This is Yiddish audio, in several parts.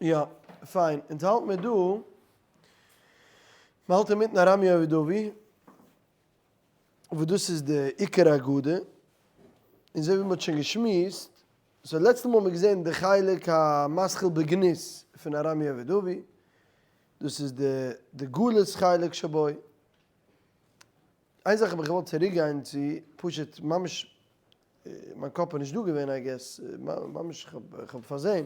יא, פיין. אונז האלט מיר דא, מ'האלט אינמיטן ארמי אובד אבי, וואס דאס איז די עיקר הגדה, און אזוי ווי מ'האט שוין געשמועסט, so לעצטע מאל האט מען געזען די חלק המתחיל בגנות פון ארמי אובד אבי, דאס איז די די גלות חלק שבו. איין זאך האב איך געוואלט צוריק גיין צו, פשוט ממש מיין קאפ איז נישט דא געווען I guess, ממש כ'האב פארזען,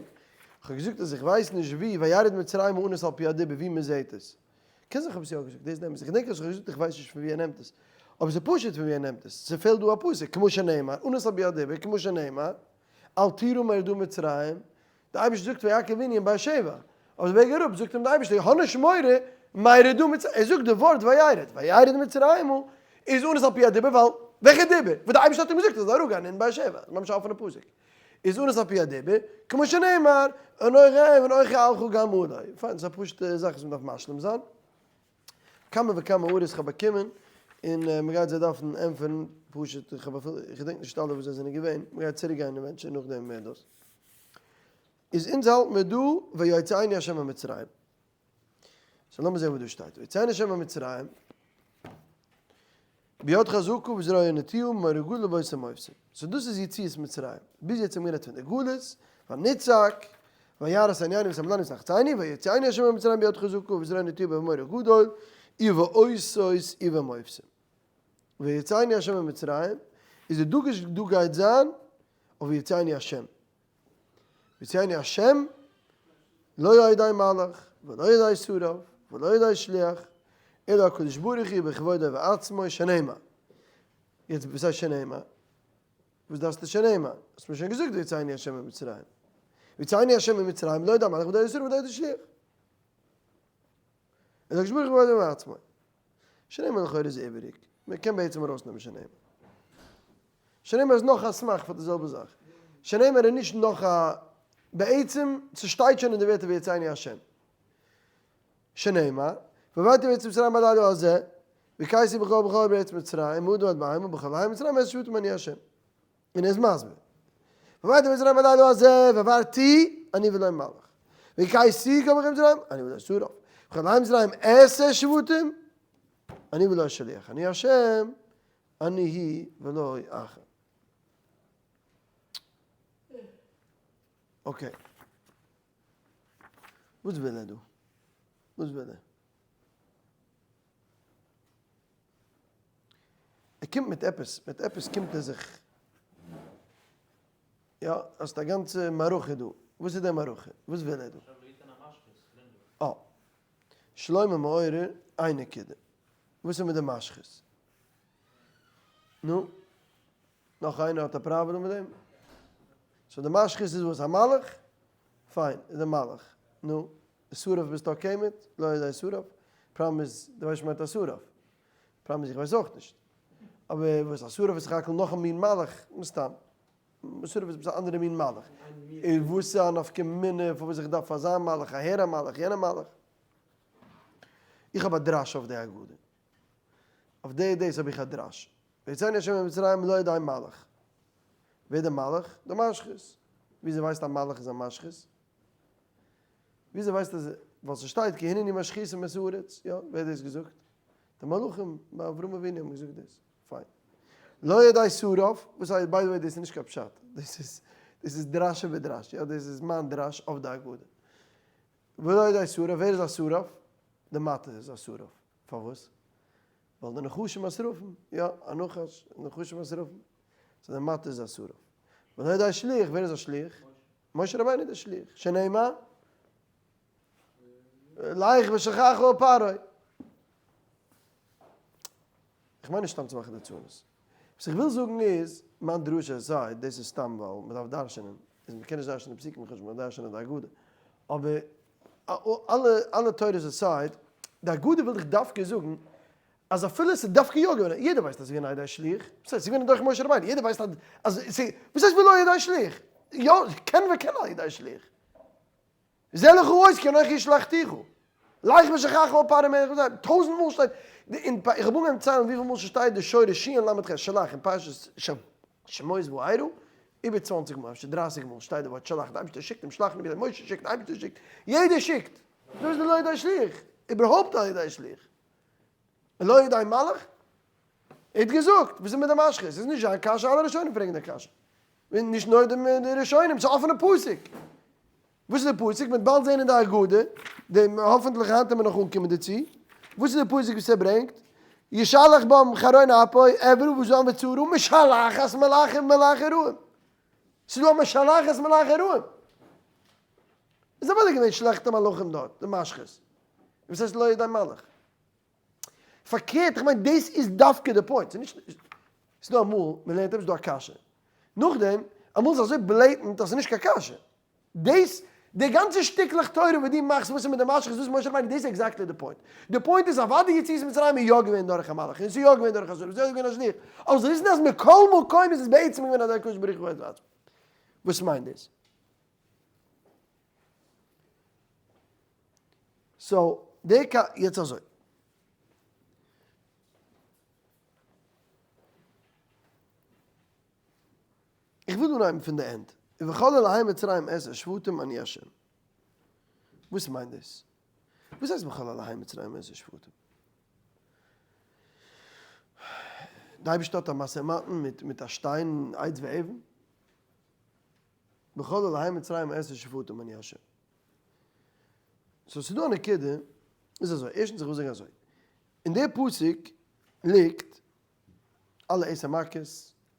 כ'האב געזאגט אז איך ווייס נישט ווי, וירד מצרימה אנוס על פי הדיבור ווי מ'זעהט עס. קען זיין כ'האב עס יא געזאגט, דאס נעם איך, כ'דענק אז כ'האב געזאגט איך ווייס נישט פון ווי ער נעמט עס, אבער ס'איז פשוט פון ווי ער נעמט עס, ס'פעלט דא א פסוק, כמו שנאמר, אנוס על פי הדיבור, כמו שנאמר, אל תירא מרדה מצרים, די אייבערשטער זאגט ויכר אבינו אין באר שבע, אויף די וועג אראפ זאגט אים די אייבערשטער האב נישט מורא מרדה מצרים, ער זאגט די ווארט וירד, וירד מצרימה איז אנוס על פי הדיבור ווייל וועלכע דיבור? וואס די אייבערשטער האט אים געזאגט ער זאל אראפגיין אין באר שבע, ממש א אפענע פסוק, איז אנוס על פי הדיבור, כמו שנאמר, אנוכי ה' ואנוכי אעלך גם עלי, פיין דאס איז א פשוטע זאך וואס מען דארף משלים זיין. כמה וכמה הערות איך האב באקומען, און מען גייט זיי דארפן ענטפערן, פשוט איך האב אפילו, איך געדענק נישט אלע וואס זיי זענען געווען, מען גייט צוריק גיין eventually נאכדעם מער דאס. איז אונז האלט מיר דא ויוציאנו ה' ממצרים. so לאמיר זען וואס דא שטייט, ויוציאנו ה' ממצרים, ביד חזקה ובזרוע נטויה ובמורא גדול ובאות ומופתים. so דאס איז יציאת מצרים. ביז יעצט האבן מיר גערעדט פון די גלות, ונצעק, וירא את ענינו ואת עמלנו ואת נחצינו, ויוציאנו ה' ממצרים ביד חזקה ובזרוע נטויה ובמורא גדול, ובאותות ובמופתים. ויוציאנו ה' ממצרים, איז די דגוש דא גייט זיין אויף ויוציאנו ה'. ויוציאנו השם, לא על ידי מלאך, ולא על ידי שרף, ולא על ידי שליח, אלא הקדוש ברוך הוא בכבודו ובעצמו שנאמר. יעצט וואס הייסט שנאמר? וואס דארפסטו שנאמר? האסט מיר שוין געזאגט ויוציאנו השם ממצרים. ויוציאנו השם ממצרים לא על ידי מלאך ולא על ידי שרף ולא על ידי שליח. אלא הקדוש ברוך הוא בכבודו ובעצמו. שנאמר לכאורה איז איבעריג. מען קען בעצם ארויסנעמען שנאמר. שנאמר איז נאך א סמך פאר די זעלבע זאך. שנאמר איז נישט נאך א, בעצם ס'שטייט שוין אין די ווערטער ויוציאנו השם. שנאמר, ועברתי בארץ מצרים בלילה הזה, והכיתי בכל בכור בארץ מצרים, מאדם עד בהמה ובכל חית מצרים אעשה שבטים אני השם. און ער איז מסביר. ועברתי מצרים בלילה הזה, ועברתי אני ולא מלאך. והכיתי כל בכור מצרים, אני ולא שרף. ובכל חית מצרים אעשה שבטים, אני ולא שליח. אני השם, אני הוא ולא אחר. okay. וואס וויל ער דא? וואס וויל ער? ער קומט מיט עפעס, מיט עפעס קומט ער זיך, יא, האסט א גאנצע מערכה דא, וואס איז די מערכה? וואס וויל ער דא? אה, שלמה מעורר איין נקודה, וואס איז מיט די משחית? נו? נאך איינער האט א פראבלעם מיט דעם? so די משחית איז וואס? א מלאך? פיין, איז די מלאך. נו? די שרף ביסטו okay מיט? לא על ידי שרף? פראבלעם איז, דו ווייסט נישט מיינט א שרף. פראבלעם איז איך ווייס אויך נישט. אבער וואס א שרף איז סך הכל נאך א מין מלאך, מסתם. שרף איז עפעס א אנדערע מין מלאך. און וואס איז א נפקא מינה פארוואס איך דארף אזא מלאך, אהער א מלאך, יענע מלאך? איך האב א דרש אויף די הגדה. אויף די דאס האב איך א דרש. ויוציאנו השם ממצרים לא על ידי מלאך. ווער די מלאך? די משחית. וויאזוי ווייסט א מלאך איז א משחית? וויאזוי ווייסט אז ווייל ס'שטייט כי הנני משחיתים את הארץ, יא, ווער האט דאס געזאגט? די מלאכים ביי אברהם אבינו האבן געזאגט דאס, פיין. לא על ידי שרף, וואס הייסט by the way דאס איז נישט קיין פשט, דאס איז דאס איז דרשה בדרש, יא דאס איז מיין דרש אויף די הגדה. ולא על ידי שרף, ווער איז א שרף? די מטה איז א שרף, פארוואס? ווייל די נחשים השרפים, יא, א נחש, נחשים השרפים, so די מטה איז א שרף. ולא על ידי שליח, ווער איז א שליח? משה רבינו איז דער שליח, שנאמר, לך ושלחך אל פרעה. איך מיין נישט סתם צו מאכן ליצנות. וואס איך וויל זאגן איז, מיין דרשה aside, דאס איז סתם ווייל מען דארף דרש'נען, איז מען קען נישט דרש'נען די פסוקים, איך מוז דרש'נען די הגדה. אבער אלע אלע תורות aside, די הגדה וויל דיך דווקא זאגן אז אפילו עס איז דווקא יא געווען, יעדער ווייסט אז עס איז געווען על ידי שליח, וואס הייסט עס איז געווען דורך משה רבינו, יעדער ווייסט אז אז וואס הייסט ולא על ידי שליח? יא, כן וכן על ידי שליח. זה לך אות כי אנכי שלחתיך. לך ושלחך אל פרעה מלך מצרים. טויזנט מאל שטייט, אין איך האב אנגעהויבן ציילן וויפיל מאל ס'שטייט די שורש שין למד ח' שלח אין פרשת שמות וארא. איבער צוואנציג מאל, אפשר דרייסיג מאל שטייט די ווארט שלח, די אייבערשטער שיקט אים, שלח נביא, משה שיקט, די אייבערשטער שיקט, יעדער שיקט, דאס איז די לא ידי שליח, איבערהויפט על ידי שליח, לא ידי מלאך, ער האט געזאגט, וואס איז מיט די משחית, ס'איז נישט זיין קשיא, אלע ראשונים פרעגן די קשיא, און נישט נאר די ראשונים, ס'איז א אפענע פסוק. וואס איז די פסוק? מ'וועט באלד זען אין די הגדה, די האפענטליך היינט וועט מען נאך אנקומען דערצו. וואס איז די פסוק וואס ער ברענגט? ישלח בם חרון אפו אעברה וזעם וצרה משלחת מלאכים מלאכי רעים. ס'איז דא א משלחת מלאכי רעים. איז אוודאי געווען שלעכטע מלאכים דארט, די משחית. וואס הייסט לא ידי מלאך? פארקערט, איך מיין דאס איז דווקא די point. ס'איז נישט, ס'איז דא אמאל, מ'לערנט עפעס, איז דא א קשיא. נאכדעם, אמאל איז אזוי blatant אז ס'איז נישט קיין קשיא. דאס, די גאנצע שטיקלעך תורה וואס דו מאכסט וואס איז מיט די משחית וואס איז משה רבינו, דאס איז exactly די point. די point איז אוודאי יציאת מצרים איז יא געווען דורך א מלאך, און ס'איז יא געווען דורך א שרף, ס'איז יא געווען א שליח, אבער זאל וויסן אז מכל מקום איז עס בעצם געווען אזוי הקדוש ברוך הוא עצמו. וואס מיינט דאס? so, די ק, יעצט אזוי. איך וויל אנהייבן פון די end. ובכל אלהי מצרים אעשה שפטים אני השם. וואס מיינט דאס? וואס הייסט בכל אלהי מצרים אעשה שפטים? די אייבערשטער האט א משא ומתן מיט מיט א שטיין עץ ואבן? בכל אלהי מצרים אעשה שפטים אני השם. so ס'איז דא א נקודה, איז אזוי, ערשטנס איך וויל זאגן אזוי, אין די פסוק ליגט אלע עשר מכות,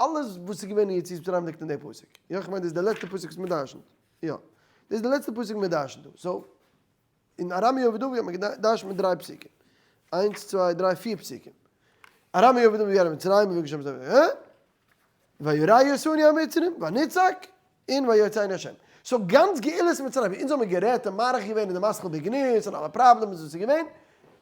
אלעס וואס איז געווען אין יציאת מצרים ליגט אין די פסוק. יא, איך מיין דאס איז די לעצטע פסוק וואס מען דרשנ'ט. יא. דאס איז די לעצטע פסוק מען דרשנ'ט דא. so, אין ארמי אובד אבי האט מען געדרשנ'ט מיט דריי פסוקים. איינס, צוויי, דריי, פיר פסוקים. ארמי אובד אבי וירא מצרים ויבקש שם זבח. ויראו אותנו המצרים ונצעק און ויוציאנו השם. so גאנץ גאולת מצרים, ווי אונז האבן גערעדט און מאריך געווען אין די מתחיל בגנות און אלע problems וואס איז געווען,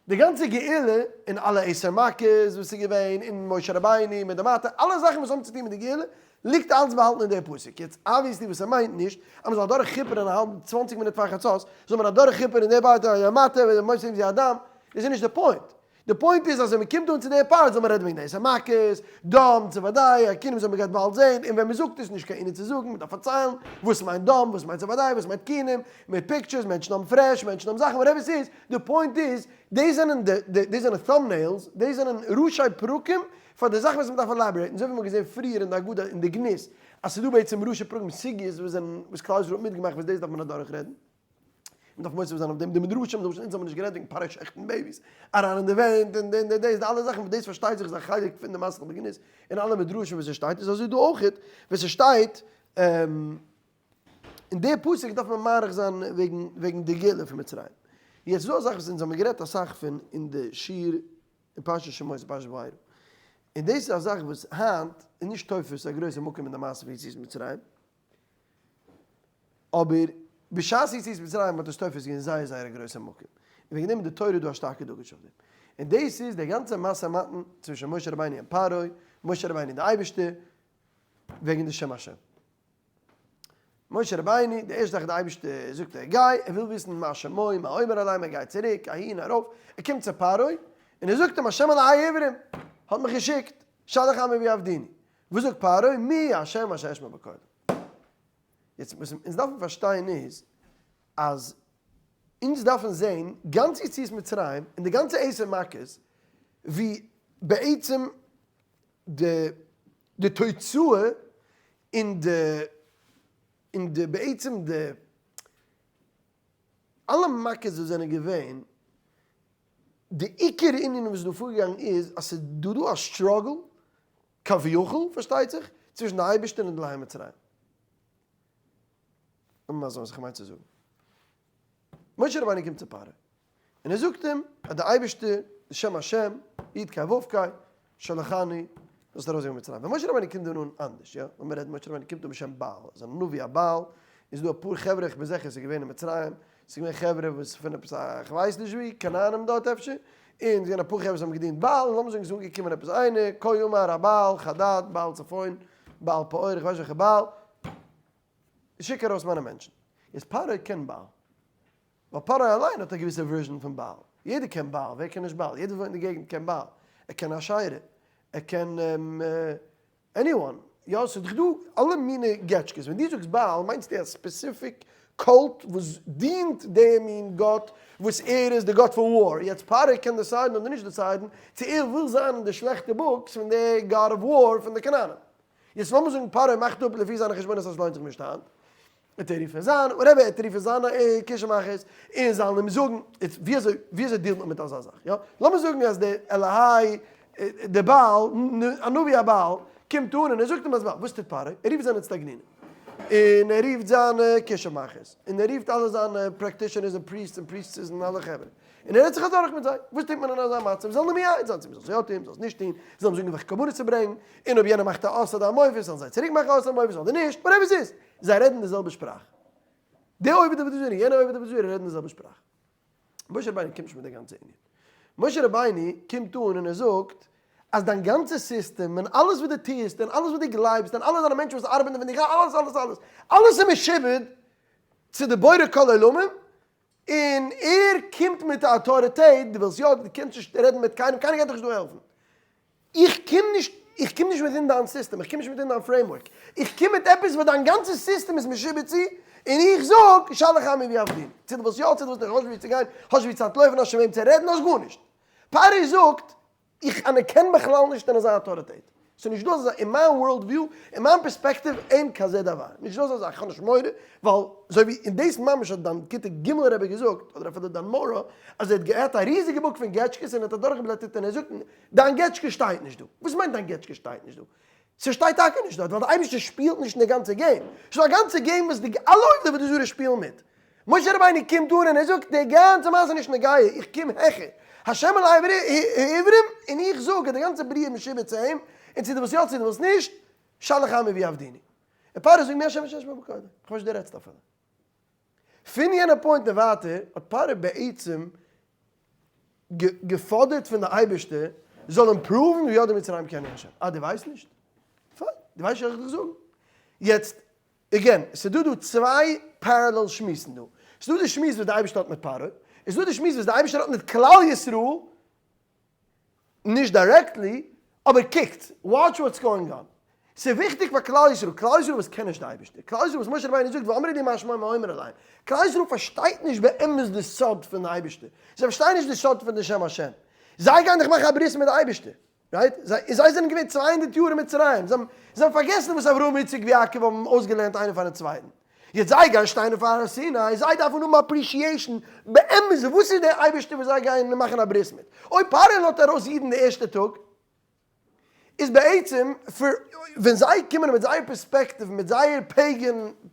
די גאנצע גאולה און אלע עשר מכות וואס איז געווען און משה רבינו מיט די מטה, אלע זאכן וואס האבן צוטון מיט די גאולה ליגט אלץ באהאלטן אין די פסוק. יעצט obviously וואס ער מיינט נישט אז מ'זאל אדורך כיפערן א האלב צוואנציג מינוט פאר חצות זאל מען אדורך כיפערן די part און די מטה און משה זי הדם, דאס איז נישט די point. די point איז אז ווען מ'קומט אן צו די part זאל מען רעדן וועגן די עשר מכות, דם, צפרדע, כינים זאל מען גייט באלד זעהן, און ווען מ'זאגט איז נישט קיין ענין צו זאגן, מ'דארף פארציילן וואס מיינט דם, וואס מיינט צפרדע, וואס מיינט כינים, מיט pictures, מענטשן האבן פרעש, מענטשן האבן זאכן, whatever ס'איז, די point איז, דאס זענען די, דאס זענען thumbnails, דאס זענען ראשי פרקים פאר די זאכן וואס מ'דארף elaborate ן, אזוי ווי מ'האט געזעהן פריער אין די הגדה אין די גנות, אז ס'איז דא בעצם ראשי פרקים סוגיות וואס זענען, וואס כלל ישראל האט מיטגעמאכט וואס דאס דארף מען אדורכרעדן. מען דארף מוסיף זיין אויף דעם די מדרשים, למשל אונז האבן נישט גערעדט וועגן פרעה שעכטן babies, אריין אין די ווענט און די דאס, די אלע זאכן, וואס דאס פארשטייט זיך איז א חלק פון די מתחיל בגנות, אין אלע מדרשים וואס עס שטייט איז אזוי דא אויכעט, ווען ס'שטייט אין די פסוק דארף מען מאריך זיין וועגן וועגן די גאולה פון מצרים. יעצט איז דא א זאך וואס אונז האבן גערעדט אסאך פון אין די שיעור אין פרשת שמות און פרשת וארא, און דאס איז א זאך וואס היינט איז נישט תופס א גרויסע מקום אין די מעשה פון יציאת מצרים, אבער בשעת יציאת מצרים האט עס תופס געווען זייער זייער א גרויסע מקום, און וועגן דעם איז די תורה דא א שטארקע דגוש אויף דעם. און דאס איז דער גאנצער משא ומתן צווישן משה רבינו און פרעה, משה רבינו און די אייבערשטער, וועגן די שם השם. משה רבינו, די ערשטע זאך די אייבערשטער זאגט ער גיי, ער וויל וויסן מה שמו מה אומר אליהם, ער גייט צוריק אהין ארויף, ער קומט צו פרעה, און ער זאגט אים השם אלהי העברים האט מיך געשיקט, שלח עמי ויעבדוני. וואס זאגט פרעה? מי השם אשר אשמע בקולו? יעצט וואס אונז דארפן פארשטיין איז אז אונז דארפן זען גאנץ יציאת מצרים און די גאנצע עשר מכות ווי בעצם די די תוצאה און די און די בעצם די אלע מכות וואס זענען געווען די עיקר ענין וואס איז דא פארגעגאנגען איז אז ס'איז דא דא א struggle כביכול, פארשטייט זיך, צווישן די אייבערשטער און די אלהי מצרים. לאמיר מסביר זיין וואס איך מיין צו זאגן. משה רבינו קומט צו פרעה, און ער זאגט אים אז די אייבערשטער, די שם השם, י' קי ו' קי, שלחני, זאלסט ארויסגיין פון מצרים. ווען משה רבינו קומט דא אן אנדערש, יא, לאמיר רעדן, משה רבינו קומט אן בשם בעל, ער איז א נביא הבעל, איז דא אפאר חברה, איך בין זיכער ס'איז געווען אין מצרים, ס'איז געווען חברה וואס פון עפעס א כ'ווייס נישט ווי, כנענים דארט אפשר, און ס'איז געווען אפאר חברה וואס האבן געדינט בעל, און לאמיר זאגן ס'איז אנגעקומען עפעס איינער, כה אמר הבעל, חדד, בעל צפון, בעל פעור, איך ווייס נישט וועלכע בעל, שיק ארויס מיינע מענטשן. איז פרעה קען בעל. ווייל פרעה אליין האט א געוויסע version פון בעל. יעדער קען בעל, ווער קען נישט בעל? יעדער וואס וואוינט אין די געגנט קען בעל. ער קען אשרה, ער קען anyone. יא, ס'איז דאך דא אלע מיני געטשקעס, ווען דו זאגסט בעל מיינסטו א specific cult וואס דינט די מין גאט וואס ער איז די גאט פון war, יעצט פרעה קען decide ן אדער נישט decide ן צו ער וויל זיין אין די שלעכטע books פון די god of war פון די כנענים. יעצט לאמיר זאגן פרעה מאכט אפ לפי זיינע חשבונות אז ס'לוינט זיך נישט היינט, וועט ער רופן זיין whatever, ער וועט רופן זיינע כישוף מאכערס און זאלן אים זאגן, איצט ווי אזוי ווי אזוי deal ט מען מיט אזא זאך, יא? לאמיר זאגן אז דער אלהי דער בעל, א נביא הבעל, קומט אן און ער זאגט אים אז וואס טוט פרעה? ער רופט זיינע אצטגנינים, און ער רופט זיינע כישוף מאכערס, און ער רופט אלע זיינע practitioners און priests און priestesses און אלע חברה, און ער רעדט זיך אדורך מיט זיי, וואס טוט מען אין אזא מצב? זאלן אים מייעץ זיין צו מען זאל עס יא טון, מען זאל עס נישט טון, זאלן אים זאגן וועלכע קרבנות צו ברענגן, און אויב יענער מאכט א אות אדער א מופת זאלן זיי צוריק מאכן א אות אדער מופת אדער נישט, whatever ס'איז, זיי רעדן די זעלבע שפראך. די עובד עבודה זרה און יענע עובד עבודה זרה רעדן די זעלבע שפראך. משה רבינו קומט נישט מיט די גאנצע ענין. משה רבינו קומט אן און ער זאגט אז דיין גאנצע סיסטעם און אלעס וואס דו טוסט און אלעס וואס דו גלייבסט און אלע דיינע מענטשן וואס ארבעטן פון דיך אלעס אלעס אלעס אלעס איז משועבד צו די בורא כל עולמים, און ער קומט מיט א אויטאריטעט, דו ווילסט יא, דו קענסט נישט רעדן מיט קיינעם, קיינער גייט דיך נישט דא העלפן. איך קום נישט, איך קום נישט within דיין סיסטעם, איך קום נישט within דיין framework, איך קום מיט עפעס וואס דיין גאנצע סיסטעם איז משועבד צו, און איך זאג, שלח עמי ויעבדוני. צו דו ווילסט יא, צו דו ווילסט נישט, האסט וואו צו גיין, האסט וואו צו אנטלויפן, האסט שוין וועם צו רעדן, האסט גארנישט. פרעה זאגט, איך אנערקען בכלל נישט אין אזא אויטאריטעט. ס'איז נישט דא אזא זאך, אין מיין world view, אין מיין פערספעקטיוו, אין כזה דבר. נישט דא אזא זאך, איך האב נישט מורא, ווייל אזוי ווי, און דאס ממש האט דיין כיתה ג' רבי געזאגט, אדער אפילו דיין מורה, אז ער האט געהאט א ריזיגע book פון געטשקעס און ער האט אדורכגעבלעטערט און ער זאגט, דיין געטשקע שטייט נישט דא. וואס מיינט דיין געטשקע שטייט נישט דא? ס'שטייט טאקע נישט דארט, ווייל די אייבערשטער שפילט נישט אין די גאנצע game. ס'איז דא א גאנצע game וואס די אלע עובדי עבודה זרה שפילן מיט. משה רבינו קומט אן און ער זאגט, די גאנצע מעשה איז נישט נוגע, איך קום העכער. השם אלהי העברים, און איך זאג אז די גאנצע בריאה איז משועבד צו אים, און צו דו ווילסט יא צו דו ווילסט נישט, שלח עמי ויעבדוני. און פרעה זאגט מי השם אשר אשמע בקולו, איך ווייס נישט דו רעדסט אפילו. פון יענע point און ווייטער האט פרעה בעצם געפאדערט פון די אייבערשטער זאל אים prove ן וידעו מצרים כי אני השם. אה דו ווייסט נישט? פיין, דו ווייסט נישט וועל איך דיך זאגן. יעצט, again, ס'איז דא דא צוויי parallel שמועסן דא. ס'איז דא די שמועס וואס די אייבערשטער האט מיט פרעה, און ס'איז דא די שמועס וואס די אייבערשטער האט מיט כלל ישראל, נישט directly, אבער קוקט, watch what's going on. ס'איז וויכטיג פאר כלל ישראל, כלל ישראל וואס קען נישט די אייבערשטער, כלל ישראל וואס משה רבינו זאגט ואמרי לי מה שמו מה אומר אליהם, כלל ישראל פארשטייט נישט באמת די סוד פון די אייבערשטער, זיי פארשטייען נישט די סוד פון די שם השם, זיי גייען דאך מאכן א ברית מיט די אייבערשטער, right? זיי זיי זענען געווען 200 יאר אין מצרים, זיי האבן זיי האבן פארגעסן וואס אברהם יצחק ויעקב האבן אויסגעלערנט איינער פארן צווייטן. יעצט זיי גייען שטיין אויף הר סיני, זיי דארפן האבן appreciation באמת וואס איז דער אייבערשטער וואס זיי גייען מאכן א ברית מיט. אויב פרעה לאזט ארויס אידן די ערשטע טאג, איז בעצם פאר ווען זיי קומען מיט זייער פערספעקטיוו, מיט זייער pagan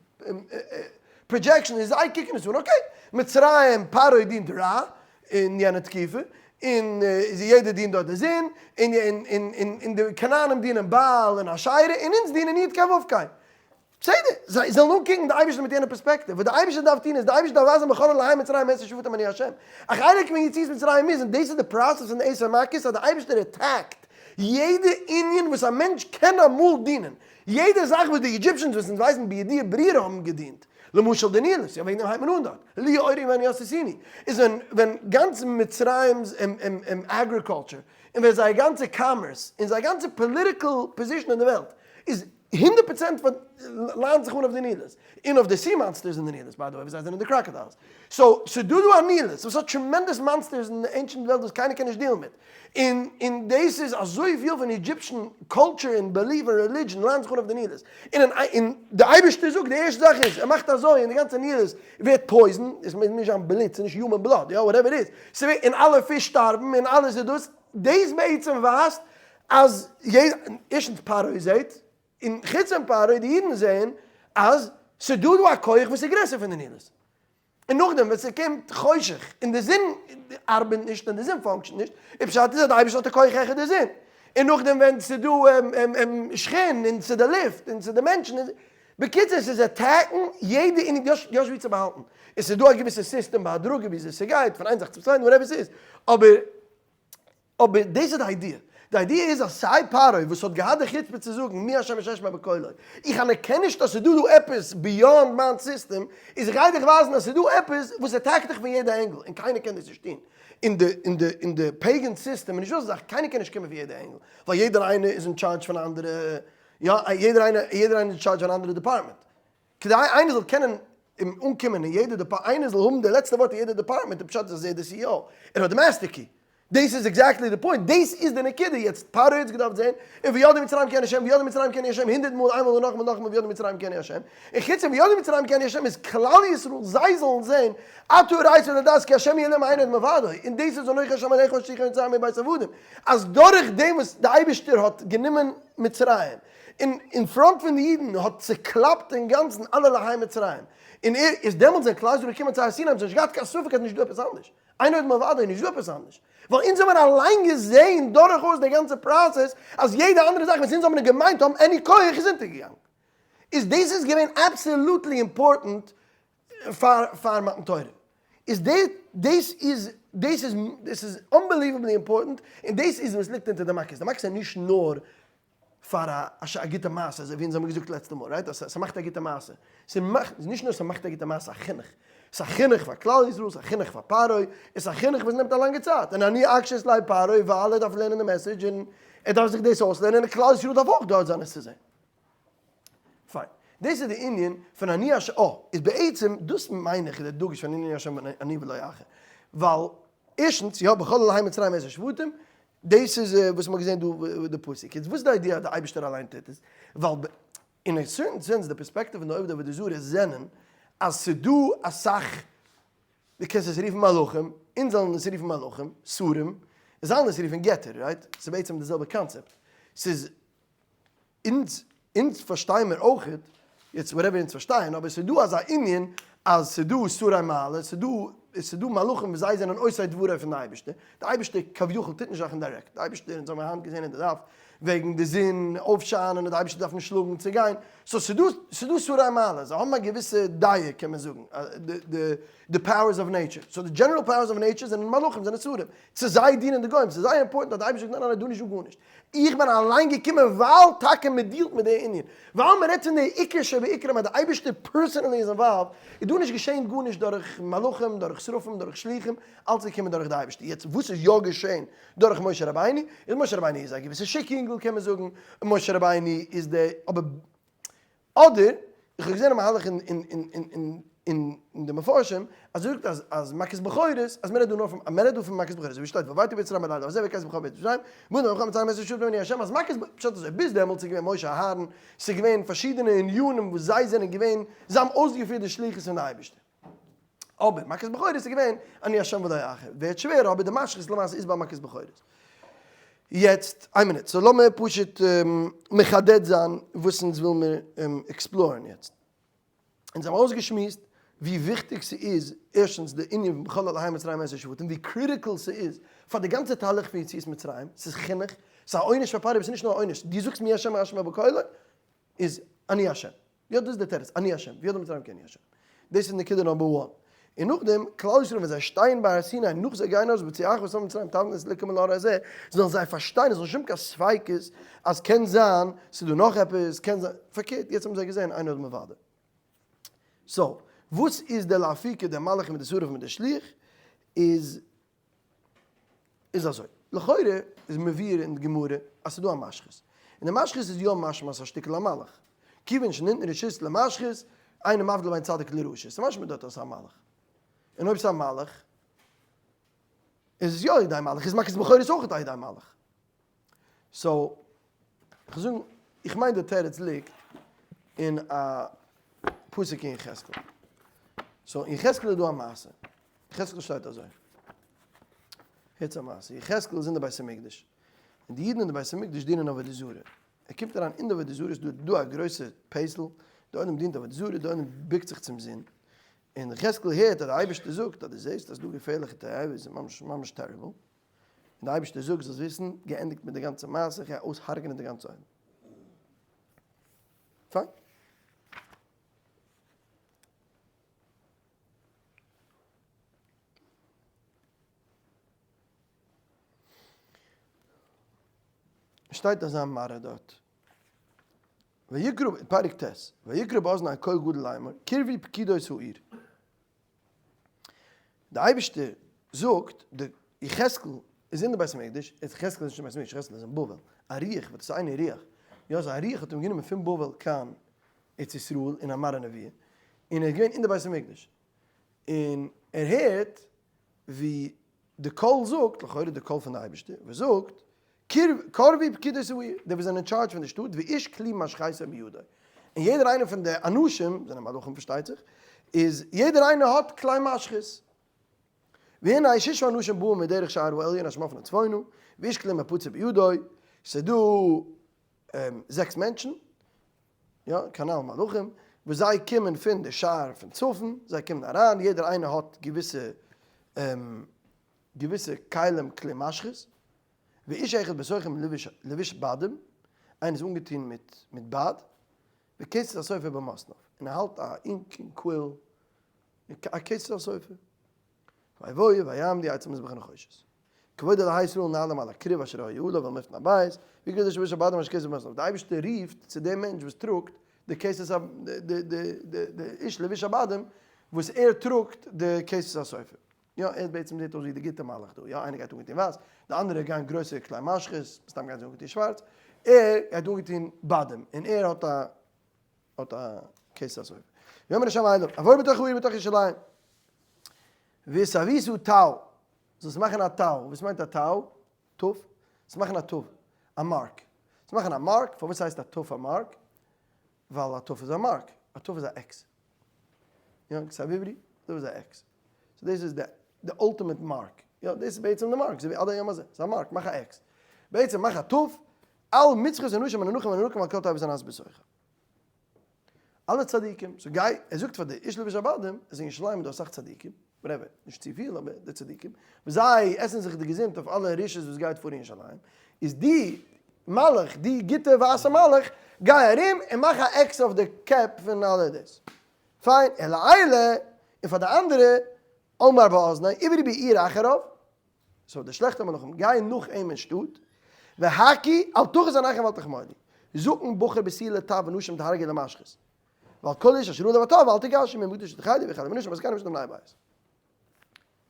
projection, און זיי קוקן עס אן, okay, מצרים, פרעה דינט רע אין יענע תקופה, און יעדער דינט דארט די זון, און די כנענים דינען בעל און אשרה, און אונז דינען יוד קיי וו קיי. בסדר, זיי זאלן אנקוקן די אייבערשטער מיט יענע פערספעקטיוו, וואס די אייבערשטער דארף טון איז, די אייבערשטער דארף ווייזן בכל אלהי מצרים אעשה שפטים אני השם. א חלק פון יציאת מצרים איז, און דאס איז די process פון די עשר מכות, אז די אייבערשטער attack ט יעדע ענין וואס א מענטש קען אמאל דינען, יעדע זאך וואס די Egyptians וואס אונז ווייסן בידיעה ברורה האבן געדינט, למשל די נילוס, יא וועגן דעם הייבט מען אן דארט, לי יאורי ואני עשיתיני, איז ווען ווען גאנץ מצרים'ס agriculture, און ווען זייער גאנצע commerce, און זייער גאנצע political position אין די וועלט, איז 100% ליינט זיך אן אויף די נילוס, און אויף די sea monsters אין די נילוס, by the way, וואס זיי זענען די crocodiles. so, ס'איז דא דא א נילוס וואס האט tremendous monsters אין די ancient וועלט וואס קיינער קען נישט deal ן מיט. און און דאס איז אזויפיל פון Egyptian culture און belief און religion ליינט זיך אן אויף די נילוס. און און און די אייבערשטער זאגט די ערשטע זאך איז, ער מאכט אזוי און די גאנצע נילוס ווערט poison, עס מוז נישט זיין בלוט, ס'איז נישט human blood, יא, whatever it is, ס'ווערט און אלע פיש שטארבן און אלעס איז דאס, דאס בעצם ווייזט אז ערשטנס פרעה זעהט, און חוץ פון פרעה די אידן זעהן אז ס'דא דא א כח וואס איז גרעסער פון די נילוס. און נאכדעם ווען ס'קומט חושך און די זון ארבעט נישט און די זון function ט נישט, איז פשט איז אז די אייבערשטער האט א כח העכער די זון. און נאכדעם ווען ס'דא שחין און ס'איז די לופט און ס'איז די מענטשן, בקיצור ס'איז attack ן יעדע ענין, דו האסט ווי צו באהאלטן. און ס'איז דא א געוויסע סיסטעם בהדרגה וויאזוי ס'גייט פון איין זאך צום צווייטן whatever ס'איז, אבער אבער דאס איז די idea. די idea איז אז סיי פרעה וואס האט געהאט די חוצפה צו זאגן מי השם אשר אשמע בקולו, איך אנערקען נישט אז ס'איז דא דא עפעס beyond מיין סיסטעם, איז איך גיי דיך ווייזן אז ס'איז דא עפעס וואס attack ט דיך פון יעדע angle און קיינער קען דאס נישט טון. אין די אין די אין די pagan סיסטעם איז נישטא אזא זאך, קיינער קען נישט קומען פון יעדע angle, ווייל יעדער איינער איז אין charge פון אנדערע. יא, יעדער איינער, יעדער איינער איז אין טשארדזש פון אן אנדערע department. כדי איינער זאל קענען אנקומען אין יעדע department, איינער זאל האבן די לעצטע ווארט אין יעדע department, די פשט איז אז ער איז די CEO, ער האט די master key. דאס איז exactly די point, דאס איז די נקודה, יעצט פרעה האט עס געדארפט זען, און וידעו מצרים כי אני השם, וידעו מצרים כי אני השם, הונדערט מאל, איינמאל און נאכאמאל נאכאמאל וידעו מצרים כי אני השם, און חוץ פון וידעו מצרים כי אני השם איז כלל ישראל זיי זאלן זען, עתה הראת לדעת כי השם הוא האלקים אין עוד מלבדו, און דאס איז אנכי השם אלקיך אשר הוצאתיך ממצרים מבית עבדים, אז דורך דעם וואס די אייבערשטער האט גענומען מצרים, און אין front פון די אידן האט צוקלאפט אינגאנצן אלע אלהי מצרים, און ער איז דעמאלטס זענען כלל ישראל געקומען צו הר סיני האבן זיי נישט געהאט קיין ספק אז נישט דא עפעס אנדערש. אין עוד מלבדו איז נישט דא עפעס אנדערש, ווייל אונז האבן אליין געזען דורכאויס די גאנצע process אז יעדע אנדערע זאך וואס אונז האבן געמיינט האבן any כח איז אונטערגעגאנגען. איז דאס איז געווען absolutely important פאר פאר מתן תורה. איז דאס איז דאס איז דאס איז unbelievably important און דאס איז וואס ליגט אונטער די מכות. די מכות זענען נישט נאר פאר א א גוטע מעשה, אזוי ווי אונז האבן געזאגט לעצטע מאל, right? אז ס'מאכט א גוטע מעשה. ס'מאכט, נישט נאר ס'מאכט א גוטע מעשה, א חינוך. ס'איז א חינוך פאר כלל ישראל, ס'איז א חינוך פאר פרעה, עס איז א חינוך וואס נעמט א לאנגע צייט. און אני אקשה את לב פרעה ווייל ער דארף לערנען די message און ער דארף זיך דאס אויסלערנען און כלל ישראל דארף אויך דארט זיין עס צו זען. פיין. דאס איז די ענין פון אני ה', אה, איז בעצם דאס מיין איך איז דער דגוש פון אני ה' אני ולא אחר. ווייל ערשטנס, יא, בכל אלהי מצרים אעשה שפטים, דאס איז וואס מ'האט געזען דא די פסוק. יעצט וואס איז די idea אז די אייבערשטער אליין טוט עס? ווייל אין א certain sense די פערספעקטיוו פון די עובדי עבודה זרה זענען אז ס'דא אסאך, דו קענסט עס רופן מלאכים, אונז זאלן עס רופן מלאכים, שרים, זיי זאלן עס רופן געטער, right? ס'איז בעצם די זעלבע קאנצעפט. ס'איז אונז אונז פארשטיי מיר אויכעט, יעצט whatever אונז פארשטייען, אבער ס'איז דא אזא ענין אז ס'איז דא שרי מעלה, ס'איז דא ס'איז דא מלאכים וואס זיי זענען עושי דברו פון די אייבערשטער, די אייבערשטער כביכול טוט נישט זאכן דירעקט, די אייבערשטער אונז האבן היינט געזען אין די דף וועגן די זון אויפשיינען און די אייבערשטער דארף נישט שלאגן צו גיין, so ס'איז דא ס'איז דא שרי מעלה, זיי האבן א געוויסע דעה קען מען זאגן, די די powers of nature, so די general powers of nature זענען מלאכים זענען שרים, צו זיי דינען די גוים, ס'איז זייער important אז די אייבערשטער זאגט ניין ניין ניין דא נישט דא גארנישט. איך בין אליין געקומען ווייל טאקע מען deal ט מיט די ענין, ווייל מען רעדט פון די עיקר שבעיקרים אז די אייבערשטער personally איז involved, איז דא נישט געשען גארנישט דורך מלאכים, דורך שרפים, דורך שליחים, אלץ איז געקומען דורך די אייבערשטער. יעצט וואס איז יא געשען דורך משה רבינו, איז משה רבינו איז א געוויסע שיק יונגל קען מען זאגן, און משה רבינו איז די, אבער אדער, איך האב געזען א מהלך אין די מפרשים, אז ער זאגט אז אז מכת בכורות, אז מען רעדט דא נאר פון, מען רעדט דא פון מכת בכורות, ווי שטייט ועברתי במצרים בלילה הזה והכיתי בכל בית מצרים, וידעו בכל מצרים את אשר אני ה', אז מכת, פשט אזוי, ביז דעמאלטס איז געווען משה אהרן, ס'איז געווען פארשידענע ענינים וואס זיי זענען געווען, זיי האבן אויסגעפירט די שליחות פון די אייבערשטער. אבער מכת בכורות איז געווען אני השם ולא אחר, ווערט שווער אבער די משחית למעשה איז ביי מכת בכורות. יעצט איין מינוט, so לאמיר פשוט מחדד זיין וואס אונז וויל מיר explore ן יעצט. אונז האבן אויסגעשמועסט ווי וויכטיג ס'איז ערשטנס די ענין פון בכל אלהי מצרים אעשה שפטים, ווי critical ס'איז פאר די גאנצע תהליך פון יציאת מצרים, ס'איז חינוך, ס'איז א עונש פאר פרעה אבער ס'איז נישט נאר א עונש, דו זאגסט מי השם אשמע בקולו איז אני השם. יא דאס איז די תירוץ, אני השם, וידעו מצרים כי אני השם. דאס איז נקודה number one. און נאכדעם, כלל ישראל ווען זיי שטייען ביי הר סיני נאך זיי גייען ארויס בצאתך את עם ממצרים תעבדון את האלקים על ההר הזה, זאלן זיי פארשטיין, עס זאל נישט האבן קיין ספיקות אז קען זיין ס'איז דא נאך עפעס, קען זיין, פארקערט, יעצט האבן זיי געזען אין עוד מלבדו. so, וואס איז די לאפוקי די מלאך מיט די שרף מיט די שליח, איז איז אזוי, לכאורה איז מבואר אין די גמרא אז ס'איז דא א משחית, און די משחית איז יא משמע אז ס'איז א שטיקל א מלאך, כיוון שניתן רשות למשחית, אינו מבדיל בין צדיק לרשע, ס'איז משמע דארט אז ס'איז א מלאך, און אויב ס'איז א מלאך, איז עס יא על ידי מלאך, איז מכת בכורות אויך על ידי מלאך. so, כ'זאג זאגן, איך מיין די תירוץ ליגט אין א פסוק אין יחזקאל. so אין יחזקאל איז דא א מעשה. יחזקאל שטייט אזוי. הערטס א מעשה. יחזקאל איז אין די בית המקדש. און די אידן אין די בית המקדש דינען עבודה זרה. ער קומט אריין אין די עבודה זרה, איז דא דא א גרויסע פסל, די עולם דינט עבודה זרה, די עולם בוקט זיך צום זון. און יחזקאל הערט אז די אייבערשטער זאגט אז דו זעסט אז ס'דא געפערליכע תאוות, ס'איז ממש ממש terrible. און די אייבערשטער זאגט זאלסט וויסן, געענדיגט מיט די גאנצע מעשה, איך גיי אויסהרג'נען די גאנצע עולם. פיין. שטייט אזא מראה דארט. ויקרא, פרק ט', ויקרא באזני קול גדול לאמור, קרבו פקודות העיר. די אייבערשטער זאגט, די יחזקאל איז אין די בית המקדש, יחזקאל איז נישט אין בית המקדש, יחזקאל איז אין בבל, א רוח, ותשאני רוח. יא, סאו א רוח האט אים גענומען פון בבל קיין ארץ ישראל אין א מראה נבואה, און ער איז געווען אין די בית המקדש, און ער הערט ווי די קול זאגט, לכאורה די קול פון די אייבערשטער, וואס זאגט, קרבו פקודי העיר, די וואס זענען אין טשארדזש פון די שטאט, ואיש כלי משחתו בידו, און יעדער איינער פון די אנשים, זענען מלאכים פארשטייט זיך, איז יעדער איינער האט כלי משחית. והנה ששה אנשים באו מדרך שער העליון אשר מפנה צפונה, ואיש כלי מפצה בידו, ס'איז דא זעקס מענטשן, יא, כנ"ל מלאכים, וואס זיי קומען פון די שער פון צפון, זיי קומען אריין, יעדער איינער האט געוויסע געוויסע כלים כלי משחית, ואיש אחד בתוכם לבוש בדים, איינער איז אנגעטון מיט מיט בד, וכסת הסופר במתניו, און ער האלט א ink און quill, א כסת הסופר. ויבואו ויעמדו אצל מזבח הנחושת. כבוד אלהי ישראל נעלים על הכרוב אשר היה עליו אל מפני הבית, ויקרא איש לבוש הבדים אשר כסת במתניו. די אייבערשטער רופט צו דעם מענטש וואס טראגט די כסת ה די איש לבוש הבדים וואס ער טראגט די כסת הסופר. יא, ער בעצם זעט אויס ווי די גוטע מלאך דא, יא, איינער גייט אנגעטון ווייס, די אנדערע גייען גרויסע כלי משחית, מסתם גייען זיי אנגעטון שווארץ, ער גייט אנגעטון בדים, און ער האט א האט א כסת הסופר. ויאמר השם אליו, עבור בתוך העיר בתוך ירושלים, והתאוית תו, זאלסט מאכן א תו, וואס מיינט א תו? תו? זאלסט מאכן א תו, א mark, זאלסט מאכן א mark, פארוואס הייסט א תו א mark? ווייל א תו איז א mark, א תו איז א X. יא, כתב עברי, תו איז א X. so דאס איז די די ultimate mark. יא, דאס איז בעצם די mark, אזוי ווי עד היום הזה. ס'איז א mark, מאך א X. בעצם מאך א תו, על מצחות האנשים הנאנחים והננעקים ועל כל תועבת הנעשית בתוכה. אלע צדיקים, so גיי, ער זאגט פאר די איש לבוש הבדים, עס איז אין ירושלים איז דא אסאך צדיקים, whatever, נישט צופיל אבער די צדיקים, וואס זיי עסן זיך די געזונט אויף אלע רשעות וואס גייט פאר אין ירושלים, איז די מלאך, די גוטע ווייסע מלאך, גיי ארום און מאך א X אויף די קעפ פון אלע דאס. פיין, ולאלה, און פאר די אנדערע, אמר באזני, עברו בעיר אחריו, so די שלעכטע מלאכים גייען נאך אים אין שטאט, והכו אל תחוס עיניכם ואל תחמלו, זקן בחור בתולה טף ונשים תהרגו למשחית, ועל כל איש אשר עליו התו ואל תגשו ממקדש תחלו ויחלו מנשים הזקנים אשר בני הבית.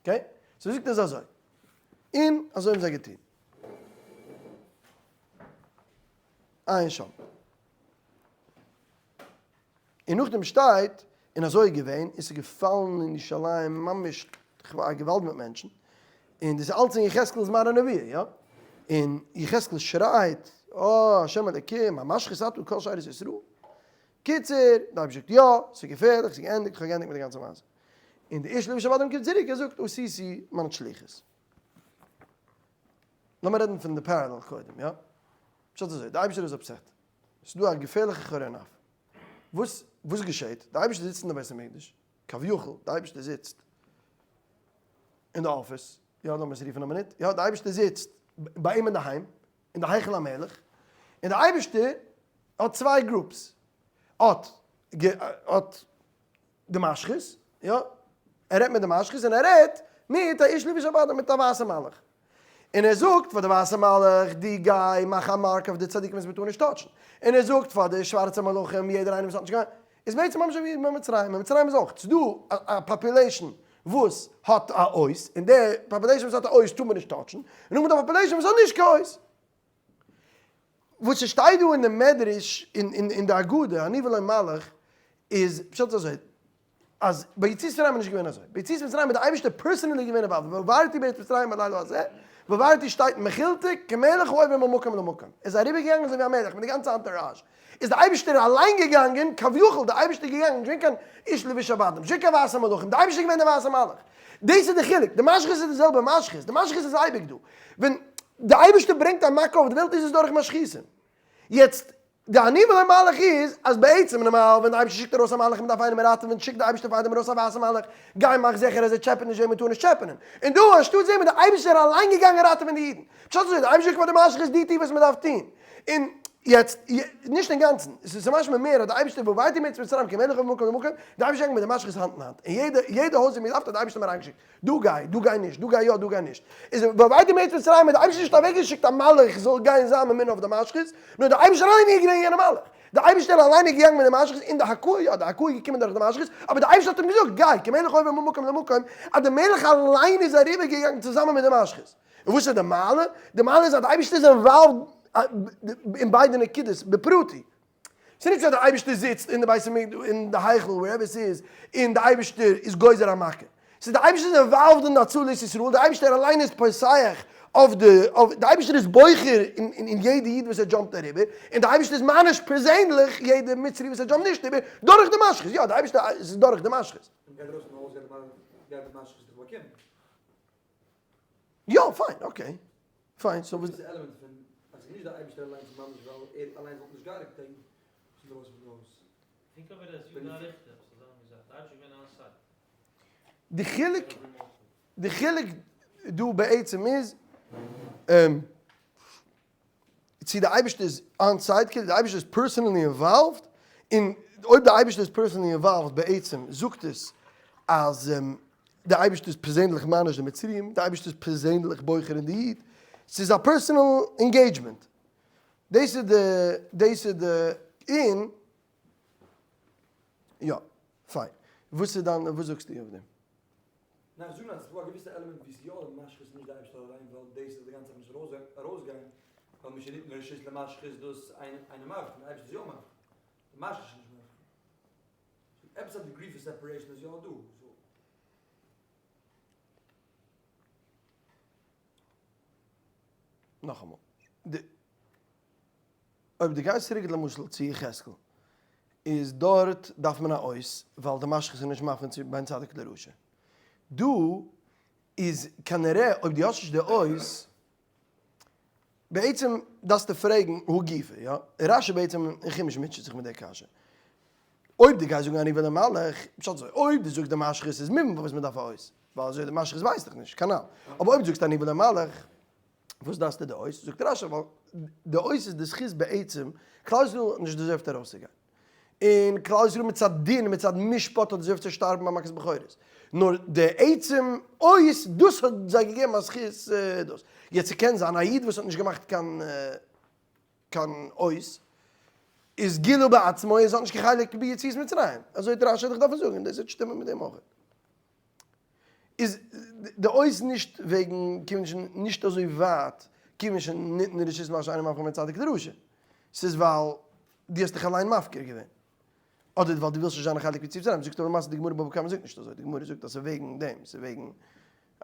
okay? so זאגט ער אזוי. און אזוי האבן זיי געטון. עיין שם. און נאכדעם שטייט, און אזוי איז געווען, און ס'איז געפאלן אין ירושלים ממש א געוואלד מיט מענטשן, און דאס איז אלץ אין יחזקאל'ס מראה נבואה, יא? און יחזקאל שרייט, אה, השם אלוקים, המשחית אתה כל שארית ישראל? קיצור, די אייבערשטער זאגט, יא, ס'איז געפערליך, ס'איז געענדיגט, איך האב געענדיגט מיט די גאנצע מעשה. און די איש לבוש הבדים קומט צוריק, ער זאגט, עשיתי מיין שליחות. לאמיר רעדן פון די parallel קודם, יא? פשט אזוי, די אייבערשטער איז upset. ס'איז דא א געפערליכע חרון אף. וואס וואס געשעט? די אייבערשטער זיצט אין די בית המקדש, כביכול, די אייבערשטער זיצט אין די אפיס, יא לאמיר עס רופן א מינוט, יא די אייבערשטער זיצט ביי אים אינדערהיים, אין די היכל המלך, און די אייבערשטער האט צוויי groups, האט האט די משחית, יא, ער רעדט מיט די משחית און ער רעדט מיט א איש לבוש הבדים, מיט א ווייסע מלאך. און ער זאגט פאר די ווייסע מלאך, דו גיי מאך א mark אויף די צדיקים וואס מ'טאר נישט touch ן. און ער זאגט פאר די שווארצע מלאכים, יעדער איינער וואס האט נישט קיין, איז בעצם ממש ווי ביי מצרים, אין מצרים איז אויך, ס'איז דא א population וואס האט א אות, און די population וואס האט א אות טאר מען נישט touch ן, און נאכדעם איז דא א population וואס האט נישט קיין אות. וואס ס'שטייט דא אין די מדרש אין די אגדה, אני ולא מלאך, איז פשט אזוי, אז ביי יציאת מצרים איז נישט געווען אזוי, ביי יציאת מצרים איז די אייבערשטער personally געווען involved, ועברתי בארץ מצרים בלילה הזה, ועברתי שטייט אין מכילתא, כמלך העובר ממקום למקום, ער איז אריבער געגאנגען אזוי ווי א מלך מיט די גאנצע entourage, איז די אייבערשטער אליין געגאנגען, כביכול די אייבערשטער געגאנגען, נישט געווען קיין איש לבוש הבדים, נישט געווען קיין ווייסע מלאכים, די אייבערשטער איז געווען די ווייסע מלאך, דאס איז די חילוק, די משחית איז די זעלבע משחית, די משחית איז אייביג דא, ווען די אייבערשטער ברענגט א מכה אויף די וועלט איז עס דורך משחיתים, יעצט די אני ולא מלאך איז אז בעצם נארמאל ווען די אייבערשטער שיקט ארויס א מלאך און מ'דארף איינעם ראטעווען שיקט די אייבערשטער פארדעם ארויס א ווייסע מלאך גיי מאך זיכער אז ער טשעפעט נישט וועם מ'טאר נישט טשעפענען און דא אנשטאט זעהן מיר די אייבערשטער אליין געגאנגען ראטעווען די אידן פשט אזוי די אייבערשטער זאגט פאר די משחית דו טו וואס מ'דארף טון און יעצט נישט אינגאנצן עס איז משמע מער אז די אייבערשטער ועברתי מארץ מצרים כמלך העובר ממקום למקום די אייבערשטער געגאנגען מיט די משחית האנט אין האנט און יעדע יעדע הויז ווי מ'דארף האט די אייבערשטער אים אריינגעשיקט דא גיי, דא גיי נישט, דא גיי יא, דא גיי נישט. איז ועברתי מארץ מצרים האט די אייבערשטער נישט אוועקגעשיקט א מלאך זאל גיין זיין ממונה אויף די משחית, נאר די אייבערשטער אליין איז געווען יענע מלאך. די אייבערשטער אליין איז געגאנגען מיט די משחית און די הכאה, יא, די הכאה איז געקומען דורך די משחית, אבער די אייבערשטער האט אים געזאגט, גיי, כמלך העובר ממקום למקום, אז די מלך אליין איז אריבער געגאנגען צוזאמען מיט די משחית. און וואס איז די מעלה? די מעלה איז אז די אייבערשטער איז involved. אין ביידע נקודות בפרטי. ס'איז נישט אז דער אייבערשטער זיצט אין די בית המקדש, אין די היכל, wherever ס'איז, און דער אייבערשטער איז גוזר א מכה. ס'איז דער אייבערשטער איז involved אין די הצלת ישראל, דער אייבערשטער אליין איז פוסח אויף די, אויף, דער אייבערשטער איז בוחר אין יעדע איד וואס ער jump ט אריבער, און דער אייבערשטער איז מעניש פערזענליך יעדע מצרי וואס ער jump ט נישט איבער, דורך די משחית. יא, דער אייבערשטער איז דורך די משחית. ווען מ'גייט ארויס פון הויז גייט די משחית דיך באקומען. יא, פיין, okay. פיין, so וואס. די עלעמענט פון אז ס'איז נישט די אייבערשטער אליינס ממש ווייל ער אליינס וואלט נישט געהרג'ט אים פון דרויסן פון די הויז. Think of it as יודא ריכטער, עפעס אזא מין זאך, די אייבערשטער איז געווען on site. די חילוק, די חילוק דא בעצם איז, צו די אייבערשטער איז on site, כאילו די אייבערשטער איז personally involved, און אויב די אייבערשטער איז personally involved בעצם זאגט עס אז די אייבערשטער איז פערזענליך מעניש די מצריים, די אייבערשטער איז פערזענליך בוחר אין די איד, ס'איז א personal engagement. דאס איז די, דאס איז די, און יא, פיין. וואס איז דיין, וואס זאגסטו אויף דעם? ניין, איך זאג נאר אז ס'איז דא א געוויסע עלעמענט ווי ס'איז יא די משחית נישט די אייבערשטער אליין ווייל דאס איז די גאנצע זאך נישט ארויסגיין ווייל משניתן רשות למשחית דאס אינו מבחין, די אייבערשטער איז יא מבחין, די משחית איז נישט מבחין. סאו עפעס א degree פון separation איז יא דא. סאו. נאכאמאל, די. אויב דו גייסט צוריק למשל צו יחזקאל, איז דארט דארף מען א אות, ווייל די משחית איז נישט מבחין צו בין צדיק לרשע. דא איז כנראה אויב דו האסט נישט די אות, בעצם דארפסטו פרעגן הא גופא, יא? רשי בעצם אין חומש מוטשעט זיך מיט די קשיא. אויב דו גייסט זאגן אני ולא מלאך, פשט אזוי, אויב דו זאגסט די משחית איז מובן פארוואס מען דארף א אות, ווייל אזוי די משחית ווייסט דאך נישט, כנל. אבער אויב דו זאגסט אני ולא מלאך, וואס דארפסטו די אות? זאגט רשי ווייל די אות איז די זכות בעצם, כלל ישראל האט נישט deserved ארויסצוגיין, און כלל ישראל מצד דין מצד משפט האט deserved צו שטארבן ביי מכת בכורות, נאר די עצם אות דאס האט זיי געגעבן א זכות דאס, יעצט ס'קען זיין א איד וואס האט נישט געמאכט קיין קיין אות איז גילו בעצמו ער האט נישט קיין חלק ביציאת מצרים, אזוי האט רשי דאך דארפן זאגן און דאס וועט שטימען מיט דעם אויך. איז די אות נישט וועגן כיוון ש נישט אזוי ווייט כיוון שניתנה רשות למשחית שאינו מבחין בין צדיק לרשע, ס'איז ווייל דו האסט דיך אליין מפקיר געווען, אדער ווייל דו ווילסט נישט זיין א חלק פון יציאת מצרים, זאגט אבער למעשה די גמרא בבא קמא זאגט נישט אזוי, די גמרא זאגט אז ס'איז וועגן דעם, ס'איז וועגן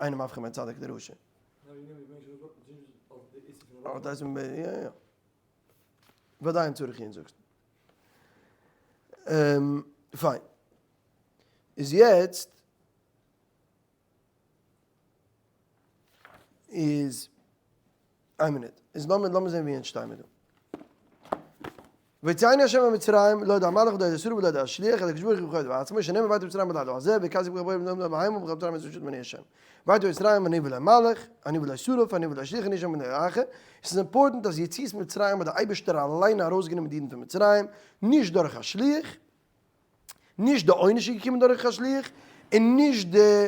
אינו מבחין בין צדיק לרשע. וודאי אין צריך עיון זאגסטו. פיין. איז יעצט איז איין מינוט איז לאמיר לאמיר זען ווי אונז שטיי מיר דא. ויוציאנו השם ממצרים לא ידע המלאך ולא ידע שרו ולא ידע השליח אלא הקדוש ברוך הוא בכבודו ובעצמו שנאמר ויתר מצרים בלילה הזה וכזב ככל בית בני בהמה ובכל מצרים את רשות בני השם. ויתר מצרים אני ולא מלאך אני ולא שרף אני ולא שליח אני השם ולא אחר. עס איז important אז יציאת מצרים האט דער אייבערשטער אליין ארויסגענומען די אידן פון מצרים נישט דורך א שליח. נישט די עונש איז געקומען דורך א שליח, און נישט די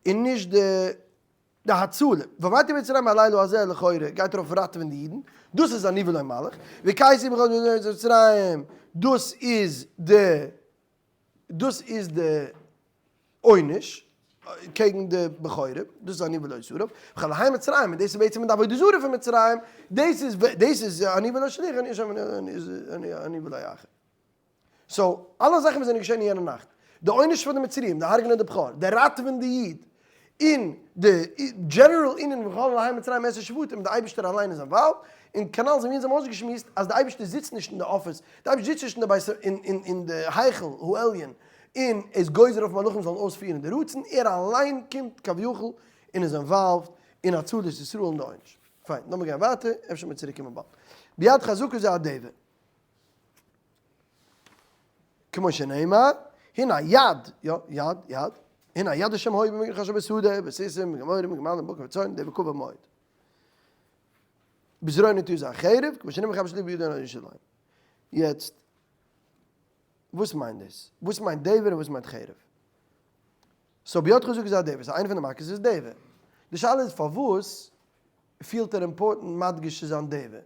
און נישט די די הצלה. ויתר מצרים הלילה הזה לכאורה גייט ארויף ראטעווען די אידן, דאס איז אני ולא מלאך, והכיתי בכל מצרים דאס איז די דאס איז די עונש קעגן די בכורים, דאס איז אני ולא שרף, וכל אלהי מצרים, און דאס איז בעצם די עבודה זרה פון מצרים, דאס איז דאס איז אני ולא שליח, אני ולא אחר. so, אלע זאכן וואס זענען געשען אין יענע נאכט, די עונש פאר די מצריים, די הרג'נען די בכור, די ראטעווען די איד, און די general ענין פון וכל אלהי מצרים עשר שבטים, די אייבערשטער אליין איז involved, און כנל אזוי ווי אונז האבן אויסגעשמועסט אז די אייבערשטער זיצט נישט אין די אפיס, די אייבערשטער זיצט נישט אין די בית אין די היכל העליון און איז גוזר אויף מלאכים זאלן אויספירן די רצון, ער אליין קומט כביכול און איז involved אין הצלת ישראל און די עונש. פיין, לאמיר גיין ווייטער, אפשר מיר צוריק קומען באלד. ביד חזקה זה הדבר. כמו שנאמר, הנה יד, יא, יד, יד, הנה יד השם הוי' במקדש אשר בשדה, בסוסים, בגמורים, בגמלים, בקר וצאן, דבר כבד מאוד. בזרוע נטויה זה החרב, כמו שנאמר חבש לי בידו ירושלים. יעצט, וואס מיינט דאס? וואס מיינט דבר און וואס מיינט חרב? so ביד חזקה זה הדבר, so איינע פון די מכות איז דבר. די שאלה איז פארוואס פילט ער important מדגיש צו זיין דבר?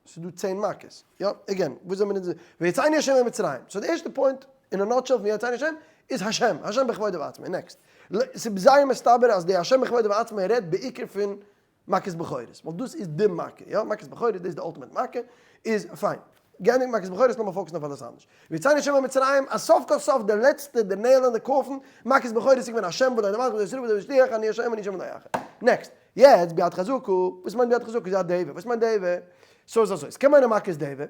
ס'איז דא צען מכות. יא, again, וואס זענען מיר אונז? ויוציאנו השם ממצרים. so די ערשטע point in a nutshell פון ויוציאנו השם איז השם, השם בכבודו ובעצמו. next. ס'איז זייער מסתבר אז די השם בכבודו ובעצמו רעדט בעיקר פון. מכת בכורות, ווייל דאס איז די מכה, יא, מכת בכורות דאס איז די ultimate מכה, איז fine. געענדיגט מכת בכורות לאמיר focus ן אויף אלעס אנדערש. ויוציאנו השם ממצרים, אז סוף כל סוף די לעצטע די nail אין די coffin, מכת בכורות איז געווען השם ולא מלאך ולא שרף ולא שליח אני השם אני שם ולא אחר. next. יעצט ביד חזקה, וואס מיינט ביד חזקה? איז א דבר, וואס מיינט דבר? so איז אזוי, ס'קען מיינען מכת דבר,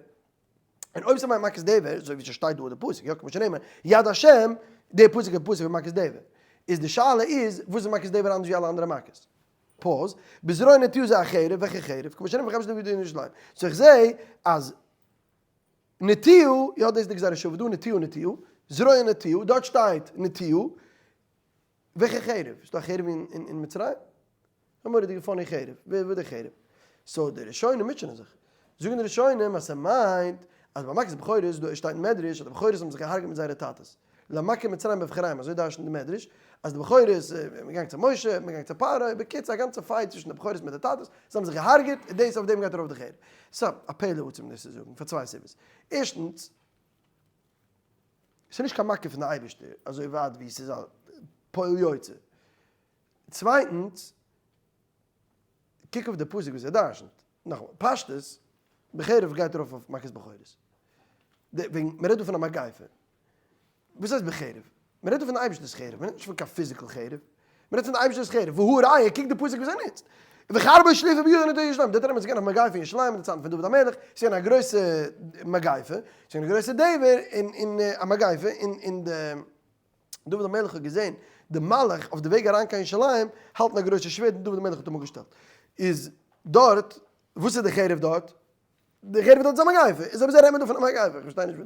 און אויב ס'מיינט מכת דבר, אזוי ווי ס'שטייט דא אין די פסוק, יא, כמו שנאמר, יד השם, די פסוק איז פסוק פון מכת דבר. איז די שאלה איז, וואס איז מכת דבר אנדערש ווי אלע אנדערע מכות? pause, בזרוע נטויה זה א חרב, וועלכע חרב? כמו שנאמר בחמשת דוד אין ירושלים. so איך זע אז נטויה, יא דאס איז די גזירה שווה דא, נטויה נטויה, זרוע נטויה, דארט שטייט נטויה, וועלכע חרב? איז דא א חרב אין מצרים? א מורא'דיגע funny חרב, ווער וואס די חרב? so די ראשונים מוטשענען זיך, זאגן די ראשונים אז ס'מיינט אז ביי מכת בכורות, דא שטייט אין מדרש אז די בכורות האבן זיך געהארגעט מיט זייערע טאטעס, למכה מצרים בבכוריהם, אזוי דרש'נט די מדרש, אז די בכורות, מען געגאנגען צו משה, מען געגאנגען צו פרעה, בקיצור א גאנצע fight צווישן די בכורות מיט די טאטעס, זיי האבן זיך געהארגעט, און דאס אויף דעם גייט ארויף די חרב. סא, א פלא עצום דאס צו זאגן, פאר צוויי סיבות. ערשטנס, ס'איז נישט קיין מכה פון די אייבערשטער, אזוי ווייט ווי ס'איז א פועל יוצא. צווייטנס, קוק אויף די פסוק וואס ער דרשנ'ט. נאכאמאל, פשטות, בחרב גייט ארויף אויף מכת בכורות. וועגן, מ'רעדט דא פון א מגיפה. וואס הייסט בחרב? מ'רעדט דא פון די אייבערשטער'ס חרב, מ'רעדט נישט פון קיין physical חרב. מ'רעדט פון די אייבערשטער'ס חרב. והא ראיה, קוק די פסוק וואס ער נוצט. וחרבו שלופה בידו נטויה ירושלים. דער תרמב איז געווען א מגיפה אין ירושלים אין די צייטן פון דוד המלך. ס'איז געווען א גרויסע מגיפה. ס'איז געווען א גרויסע דבר אין א מגיפה אין די. דוד המלך האט געזען די מלאך אויף די וועג אריין קיין ירושלים האלטן א גרויסע שווערד און דוד המלך האט אים אפגעשטעלט. איז דארט, וואס איז די חרב דארט? די חרב דארט איז א מגיפה. איז אויב אזוי רעדט מען דא פון א מגיפה. איך פארשטיי נישט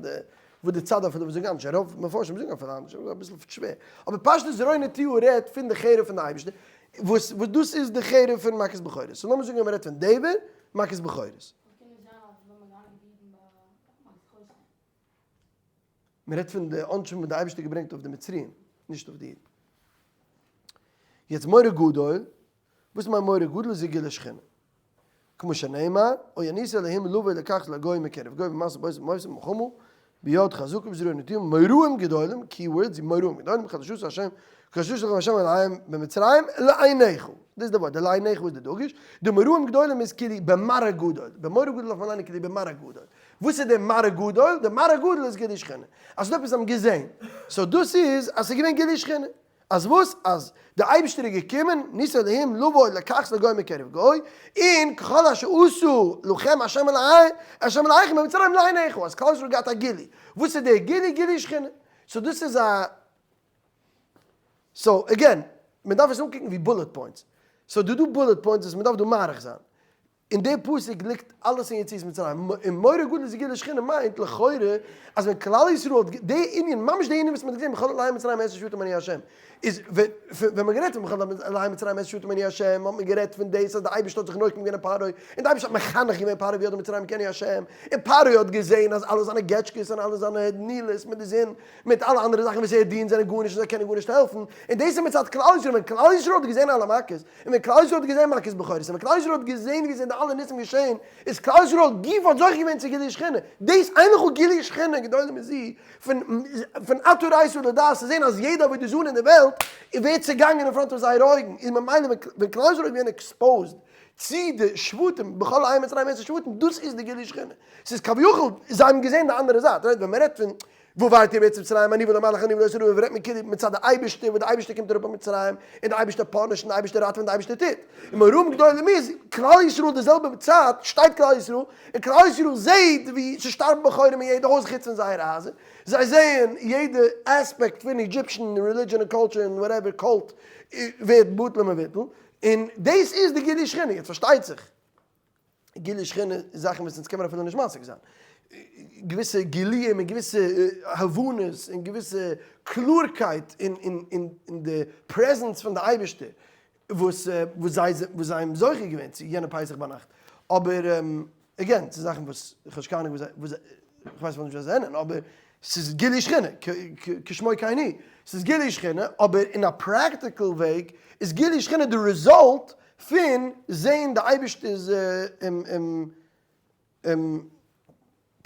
וואס די צד אפילו וואס זאגן אנדערש. רוב מפרשים זאגן אפילו אנדערש. אבער אביסל שווער. אבער פשטות זרוע נטויה רעדט פון די חרב פון די אייבערשטער. וואס דאס איז די חרב פון מכת בכורות. so לאמיר זאגן אז מען רעדט פון דבר מכת בכורות. מען רעדט פון די עונשים וואס די אייבערשטער האט געברענגט אויף די מצריים, נישט אויף די אידן. יעצט מורא גדול, וואס מיינט מורא גדול? איז גילוי שכינה. כמו שנאמר, אוי הניסה אלהים לבוא לקחת לגוי מקרב גוי במסע בית מויסם מלחמה ביד חזקה ובזרוע נטויה מוראים גדולים, key words, מוראים גדולים, חדשות השם, חדשות לכם השם אלהים במצרים לעיניך. דאס איז די ווארט, די לעיניך איז די דגוש, די מוראים גדולים איז כאילו במראה גדול, במורא גדול דארף מען ליינען כאילו במראה גדול. וואס איז די מראה גדול? די מראה גדול איז גילוי שכינה. אז ס'דא עפעס האבן געזען. so דאס איז אז ס'איז געווען גילוי שכינה. אז וואס? אז די אייבערשטער איז געקומען, ניסה אלהים לבוא לקחת לגוי מקרב גוי, און ככל אשר עשה לכם השם אלהי השם אלהיכם במצרים לעיניך, אז כלל ישראל האט געהאט א גילוי. וואס איז די גילוי? גילוי שכינה. so דאס איז א so again, מען דארף עס אנקוקן ווי bullet points. so דא דא bullet points וואס מען דארף דא מאריך זיין. אין די פסוק ליגט אלעס אין יציאת מצרים, און מורא גדול איז גילוי שכינה מיינט לכאורה אז ווען כלל ישראל האט די ענין, ממש די ענין וואס מען האט געזען בכל אלהי מצרים אעשה שבטים אני ה', איז ווען מען האט גערעדט פון בכל אלהי מצרים אעשה שבטים אני ה' האט מען גערעדט פון דאס אז די אייבערשטער האט זיך נוקם געווען אין פרעה, און די אייבערשטער האט מחנך געווען פרעה וידע מצרים כי אני ה', און פרעה האט געזען אז אלע זיינע געטשקעס און אלע זיינע נילוס מיט די זון מיט אלע אנדערע זאכן וואס ער דינט זענען גארנישט און זיי קענען גארנישט העלפן, און דאס איז מצד כלל ישראל, ווען כלל ישראל האט געזען אלע מכות, און ווען כלל ישראל האט געזען מכת בכורות, און ווען כלל ישראל האט געזען ווי זענען די אלע ניסים געשען, איז כלל ישראל גופא האט זוכה געווען צו גילוי שכינה. דאס אין לך גילוי שכינה גדולה מזו, פון פון אתה הראת לדעת צו זען אז יעדע עבודה זרה אין די וועלט ווערט צעגאנגען אין front פון זייערע אויגן, איז ממילא ווען כלל ישראל איז געווען exposed צו די שבטים, בכל עיי מצרים עשו שבטים, דאס איז די גילוי שכינה. ס'איז כביכול זיי האבן געזען די אנדערע זייט, right? ווען מ'רעדט פון ועברתי בארץ מצרים אני ולא מלאך אני ולא שרף רעדט מען כאילו מצד די אייבערשטער וואס די אייבערשטער קומט אראפ אין מצרים און די אייבערשטער punish ט און די אייבערשטער ראטעוועט און די אייבערשטער טוט און מוראים גדולים איז כלל ישראל די זעלבע צייט שטייט כלל ישראל און כלל ישראל זעהט ווי ס'שטארבן בחורים אין יעדע הויז חוץ פון זייערע הייזער זיי זעהן יעדע aspect פון Egyptian religion און culture און whatever cult ווערט בטל ומבוטל און דאס איז די גילוי שכינה יעצט פארשטייט זיך גילוי שכינה איז זאכן וואס אונז קען מען אפילו נישט משיג זיין. געוויסע גילויים און געוויסע הבנות און געוויסע קלארקייט אין די presence פון די אייבערשטער וואס זיי וואס זיי האבן זוכה געווען צו יענע פסח ביינאכט. אבער again, ס'איז זאכן וואס איך האב נישט קיין אהנונג וואס זיי, איך ווייס אפילו נישט ווער זיי זענען, אבער ס'איז גילוי שכינה, כשמו כן הוא. ס'איז גילוי שכינה, אבער אין א practical וועג איז גילוי שכינה די result פון זעהן די אייבערשטער'ס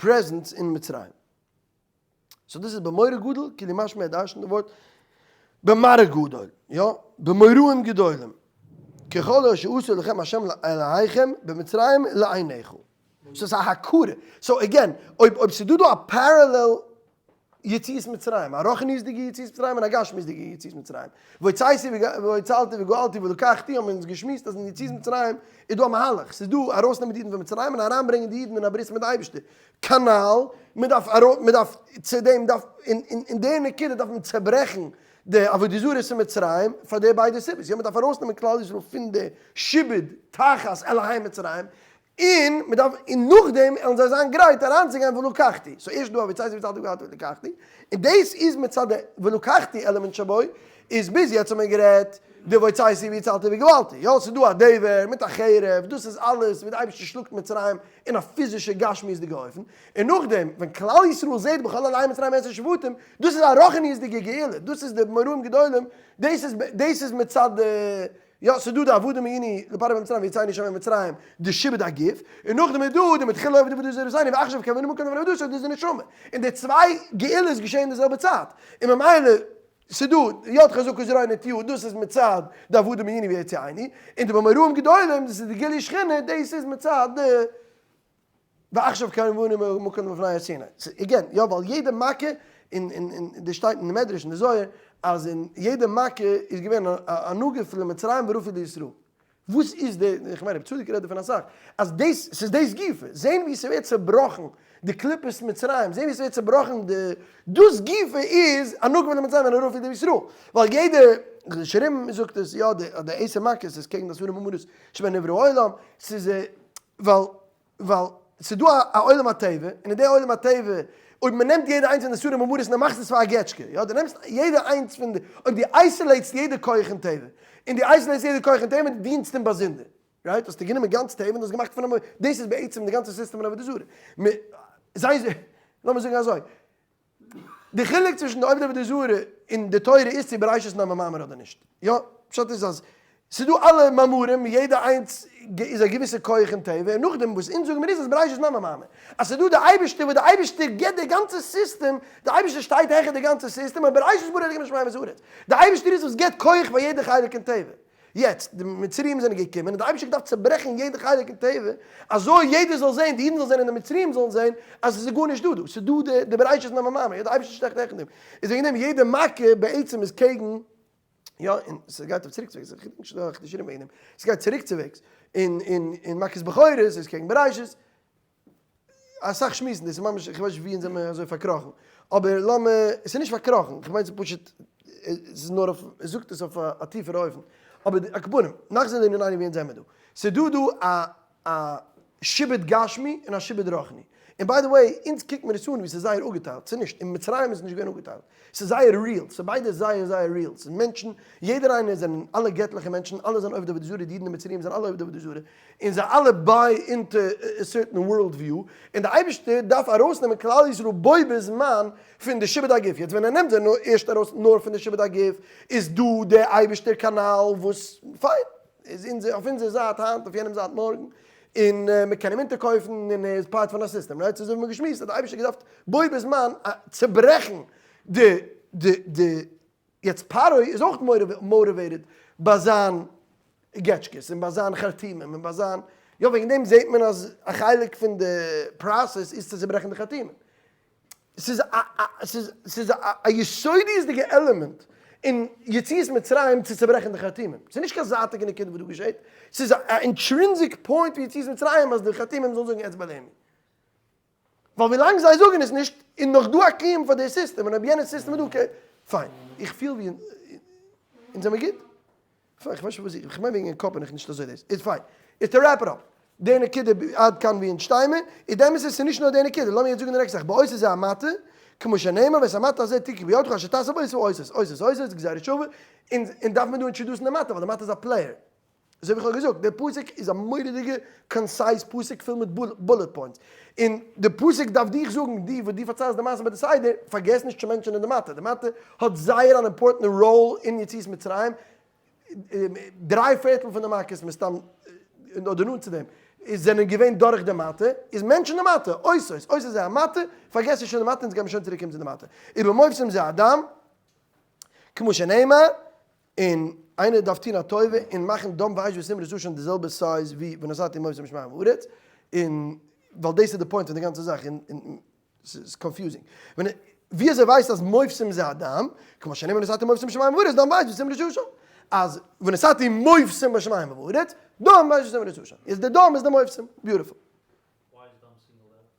presence אין מצרים. so דאס איז במורא גדול, כאילו משמע ער דרשנ'ט די ווארט במראה גדול, יא, במוראים גדולים. ככל אשר עשה לכם ה' אלהיכם במצרים לעיניך. סאו ס'איז א הכרה. so again, אויב אויב ס'איז דא דא א parallel יציאת מצרים, א רוחניות'דיגע יציאת מצרים און א גשמיות'דיגע יציאת מצרים. והוצאתי והצלתי וגאלתי ולקחתי האבן אונז געשמועסט אז אין יציאת מצרים איז דא א מהלך, ס'איז דא ארויסנעמען די אידן פון מצרים און אריינברענגען די אידן אין א ברית מיט די אייבערשטער. כנל, מען דארף ארויס, מען דארף צו דעם דארף, אין אין די נקודה דארף מען צעברעכן די עבודה זרות אין מצרים פאר די ביידע סיבות, יא מען דארף ארויסנעמען כלל ישראל פון די שעבוד תחת אלהי מצרים, און מען דארף, און נאכדעם וועלן זיי זיין גרייט אריינצוגיין ולקחתי, so ערשט דא והוצאתי והצלתי וגאלתי ולקחתי, און דאס איז מצד די ולקחתי עלעמענט שבו, איז ביז יעצט האט מען גערעדט די והוצאתי והצלתי וגאלתי, יא ס'איז דא א דבר מיט א חרב, דאס איז אלעס ווי די אייבערשטער שלאגט מצרים אין א פיזישע גשמיות'דיגע אופן, און נאכדעם ווען כלל ישראל זעט בכל אלהי מצרים עשר שבטים, דאס איז א רוחניות'דיגע גאולה, דאס איז די מוראים גדולים, דאס איז דאס איז מצד די, יא ס'איז דא די עבדים היינו לפרעה במצרים ויוציאנו ה' ממצרים, די שעבוד הגוף, און נאכדעם איז דא די מתחילה עובדי עבודה זרה רבותינו ועכשיו קרבנו מקום לפני עבודתו, דאס איז די נשמה, און די צוויי גאולות געשעען אין די זעלבע צייט, און ממילא ס'דא יד חזקה וזרוע נטויה, דאס איז מצד די עבדים היינו ויוציאנו, און די במוראים גדולים, דאס איז די גילוי שכינה, דאס איז מצד די ועכשיו קרבנו מקום לפני הר סיני. again, יא ווייל יעדע מכה, און און און דאס שטייט אין די מדרש אין די זוהר, אז אין יעדע מכה איז געווען א נגף למצרים ורפוא לישראל. וואס איז די, איך מיין רבי צדוק רעדט דערפון אסאך, אז דאס, ס'איז דאס גופא, זען ווי ס'ווערט צעבראכן די קליפות מצרים, זען ווי ס'ווערט צעבראכן די, דאס גופא איז א נגף למצרים און א רפוא לישראל, ווייל יעדע, שרים זאגט עס, יא, די די עשר מכות איז קעגן די עשרה מאמרות שבהן נברא העולם, ס'איז ווייל ווייל ס'איז דא א עולם הטבע, און אין די עולם הטבע, אויב מ'נעמט יעדע איינס פון די עשרה מאמרות און דו מאכסט עס פאר א געטשקע, יא, דו נעמסט יעדע איינס פון די, אויב דו isolate סט יעדע כח אין טבע, און דו isolate סט יעדע כח אין טבע און דו דינסט אים באזונדער, right, האסטו גענומען גאנץ טבע און דו האסט געמאכט פון אים, דאס איז בעצם די גאנצע סיסטעם פון עבודה זרה. מ, זיי, לאמיר זאגן אזוי, די חילוק צווישן די עובדי עבודה זרה און די תורה איז צו בראשית נמי מאמר אדער נישט. יא, פשט איז אז ס'איז דא אלע מאמרים, יעדע איינס איז א געוויסע כח אין טבע, און נאכדעם וואס אונז זאגן מיר איז אז בראשית נמי מאמר. אז ס'איז דא די אייבערשטער וואס די אייבערשטער גיבט די גאנצע סיסטעם, די אייבערשטער שטייט העכער די גאנצע סיסטעם, און בראשית ברא אלקים את השמים ואת הארץ. די אייבערשטער איז וואס גיבט כח פאר יעדע חלק אין טבע. יעצט, די מצריים זענען געקומען און די אייבערשטער האט געדארפט צעברעכן יעדע חלק אין טבע, אזוי יעדער זאל זען, די אידן זאלן זען און די מצריים זאלן זען, אז עס איז גארנישט דא דא, עס איז דא די די בראשית נמי מאמר, יא די אייבערשטער שטייט העכער דעם, איז וועגן דעם יעדע מכה בעצם איז קעגן, יא, און ס'גייט אויף צוריקצווועגס, איך געדענק נישט די שיעורים וועגן דעם, ס'גייט צוריקצווועגס, און און און מכת בכורות איז קעגן בראשית, אסאך שמועסן, דאס איז ממש, איך ווייס נישט ווי אונז זעמיר אזוי פארקראכן, אבער לאמיר, עס איז נישט פארקראכן, איך מיין ס'איז פשוט, עס איז נאר אויף, עס זאגט עס אויף א טיפערע אופן, אבער על כל פנים, נחזור לענינינו ווי אונז זעמיר דא, ס'איז דא דא א א שעבוד גשמי און א שעבוד רוחני, און by the way, אונז קוקט מיר עס אן ווי ס'איז זייער אפגעטיילט, ס'איז נישט, אין מצרים איז עס נישט געווען אפגעטיילט, ס'איז זייער real, ס'איז ביידע זייער זייער real, ס'איז מענטשן, יעדער איינער זענען אלע געטליכע מענטשן, אלע זענען עובדי עבודה זרה, די אידן און מצריים זענען אלע עובדי עבודה זרה, און זיי אלע buy into a certain world view, און די אייבערשטער דארף ארויסנעמען כלל ישראל בו בזמן פון די שעבוד הגוף, יעצט ווען ער נעמט זיי נאר ערשט ארויס נאר פון די שעבוד הגוף, איז דא דער אייבערשטער כנל וואס פיין, איז אונזער אויף אונזער זייט היינט אויף יענעם זייט מארגן, און מען קען אים אונטערקויפן און ער איז part פון א סיסטעם, right? אזוי ווי מ'האט געשמועסט האט די אייבערשטער געדארפט בו בזמן צוברעכן די די די יעצט פרעה איז אויך motivated ביי זיין געטשקעס און ביי זיין חרטומים און ביי זיין, יא וועגן דעם זעט מען אז א חלק פון די process איז צו צוברעכן די חרטומים. ס'איז א ס'איז ס'איז א יסודיות'דיגע עלעמענט אין יציאת מצרים צו צוברעכן די חרטומים. ס'איז נישט קיין זייטיגע נקודה וואס דא געשעט, ס'איז א intrinsic point פון יציאת מצרים אז די חרטומים זאלן זאגן אצבע לעמי. ווייל ווילאנג זיי זאגן עס נישט איז נאך דא א קיום פאר די סיסטעם און אויב יענע סיסטעם איז דא okay פיין. איך פיל ווי אונז זעמיר גוט? פיין איך ווייס נישט וואס איך מיין וועגן קאפ בין איך נישט אזוי דאס איז פיין. איז to wrap it up די נקודה עד כאן ווי אונז שטיי מיר איז די אמת איז ס'איז נישט נאר די נקודה לאמיר יעצט זאגן די נעקסטע זאך באות זה המטה כמו שנאמר ואת המטה הזה תקח בידך אשר תעשה בו את האותות אותות אותות גזירה שווה און און דארף מען דא introduce ן די מטה ווייל די מטה איז א player אזוי ווי איך האב געזאגט, דער פסוק איז א מורא'דיגע concise פסוק פול מיט bullet points, און די פסוק דארף דיך זאגן, דו וואס דו פארציילסט די מעשה ביי די סדר, פארגעס נישט צו mention ען די מטה, די מטה האט זייער אן important ראל אין יציאת מצרים, דריי פערטל פון די מכות מסתם, אדער נאנט צו דעם, זענען געווען דורך די מטה, איז mention די מטה, אותות, אותות זה המטה, פארגעס נישט פון די מטה, אונז גיימיר שוין צוריק קומען צו די מטה. ובמופתים זה הדם, כמו שנאמר, און. איינער דארף טון א טובה און מאכן דם ואש ותמרות עשן די זעלבע size ווי ונתתי מופתים בשמים ובארץ, און ווייל דאס איז די point פון די גאנצע זאך, און ס'איז confusing. ווי אזוי ווייסט אז מופתים איז א דם, כמו שנאמר ונתתי מופתים בשמים ובארץ, דם ואש ותמרות עשן. אז ונתתי מופתים בשמים ובארץ, דם ואש ותמרות עשן. איז די דם איז די מופתים. Beautiful.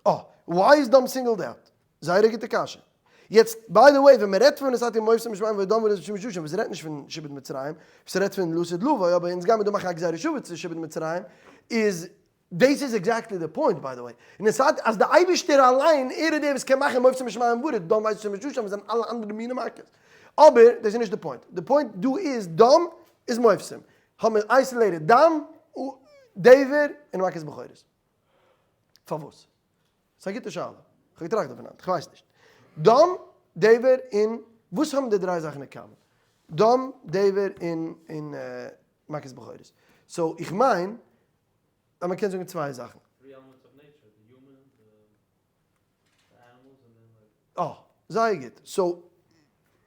אה, why איז דם singled out? זייער א גוטע קשיא. יעצט, by the way, ווען מ'רעדט פון ונתתי מופתים בשמים ובארץ דם ואש ותמרות עשן, וואס רעדט נישט פון שעבוד מצרים, וואס רעדט פון לעתיד לבוא, אבער אונז גיימיר דא מאכן א גזירה שווה צו שעבוד מצרים, איז דאס איז exactly די point by the way, און עס האט אז די אייבישטער אליין ער איז דער וואס קען מאכן מופתים בשמים ובארץ, דם ואש ותמרות עשן זענען אלע אנדערע מיני מכות. אבער דאס איז נישט די point, די point דא איז דם איז מופתים, האבן מיר isolated דם, דבר, און מכות בכורות. פארוואס? ס'איז א גוטע שאלה. כ'האב געטראכט דערפון היינט. כ'ווייס נישט. דם, דבר, און וואס האבן די דריי זאכן אין common? דם, דבר, און און מכות בכורות. So איך מיין אז מ'קען זאגן צוויי זאכן. אה, זייער גוט. So,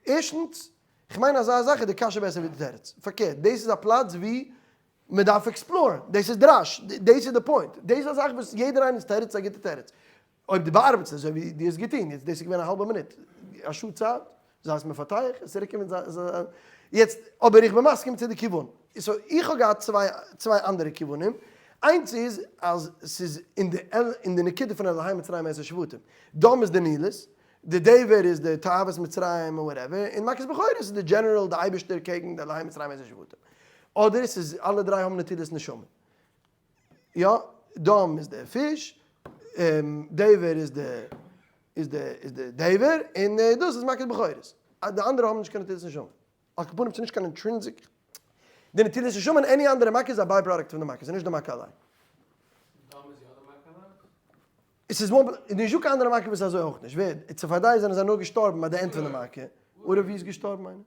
ערשטנס, כ'מיין אזא זאך איז די קשיא בעסער ווי די תירוץ. פארקערט, דאס איז א פלאץ ווי מען דארף explore ן, דאס איז דרש, דאס איז די point, דאס איז א זאך וואס יעדער איינער'ס תירוץ איז א גוטע תירוץ, אויב דו באארבעטסט אזוי ווי דו האסט געטון, יעצט דאס איז געווען א האלבע מינוט, א שעה צייט, זיי עס מפתח, עס צוריק קומען זיי, יעצט, אבער איך בין מסכים צו די כיוון, so איך האב געהאט צוויי אנדערע כיוונים, איינס איז אז ס'איז אין די אין די נקודה פון אלהי מצרים עשר שבטים, דם איז די נילוס, די דבר איז די תאוות מצרים און whatever, און מכת בכורות איז די general די אייבערשטער קעגן די אלהי מצרים עשר שבטים. אדער ס'איז אלע דריי האבן נטילת נשמה. יא, דם איז די פיש, דבר איז די איז די איז די דבר, און דאס איז מכת בכורות. די אנדערע האבן נישט קיין נטילת נשמה. על כל פנים ס'איז נישט קיין intrinsic, די נטילת נשמה אין any אנדערע מכה איז א by-product פון די מכה, ס'איז נישט די מכה אליין. דם איז יא די מכה אליין? עס איז וואן, נישט דא קיין אנדערע מכה וואס איז אזוי אויך נישט, ווער, צפרדע זענען זיי נאר געשטארבן ביי די end פון די מכה, ערב ווי איז געשטארבן איינער?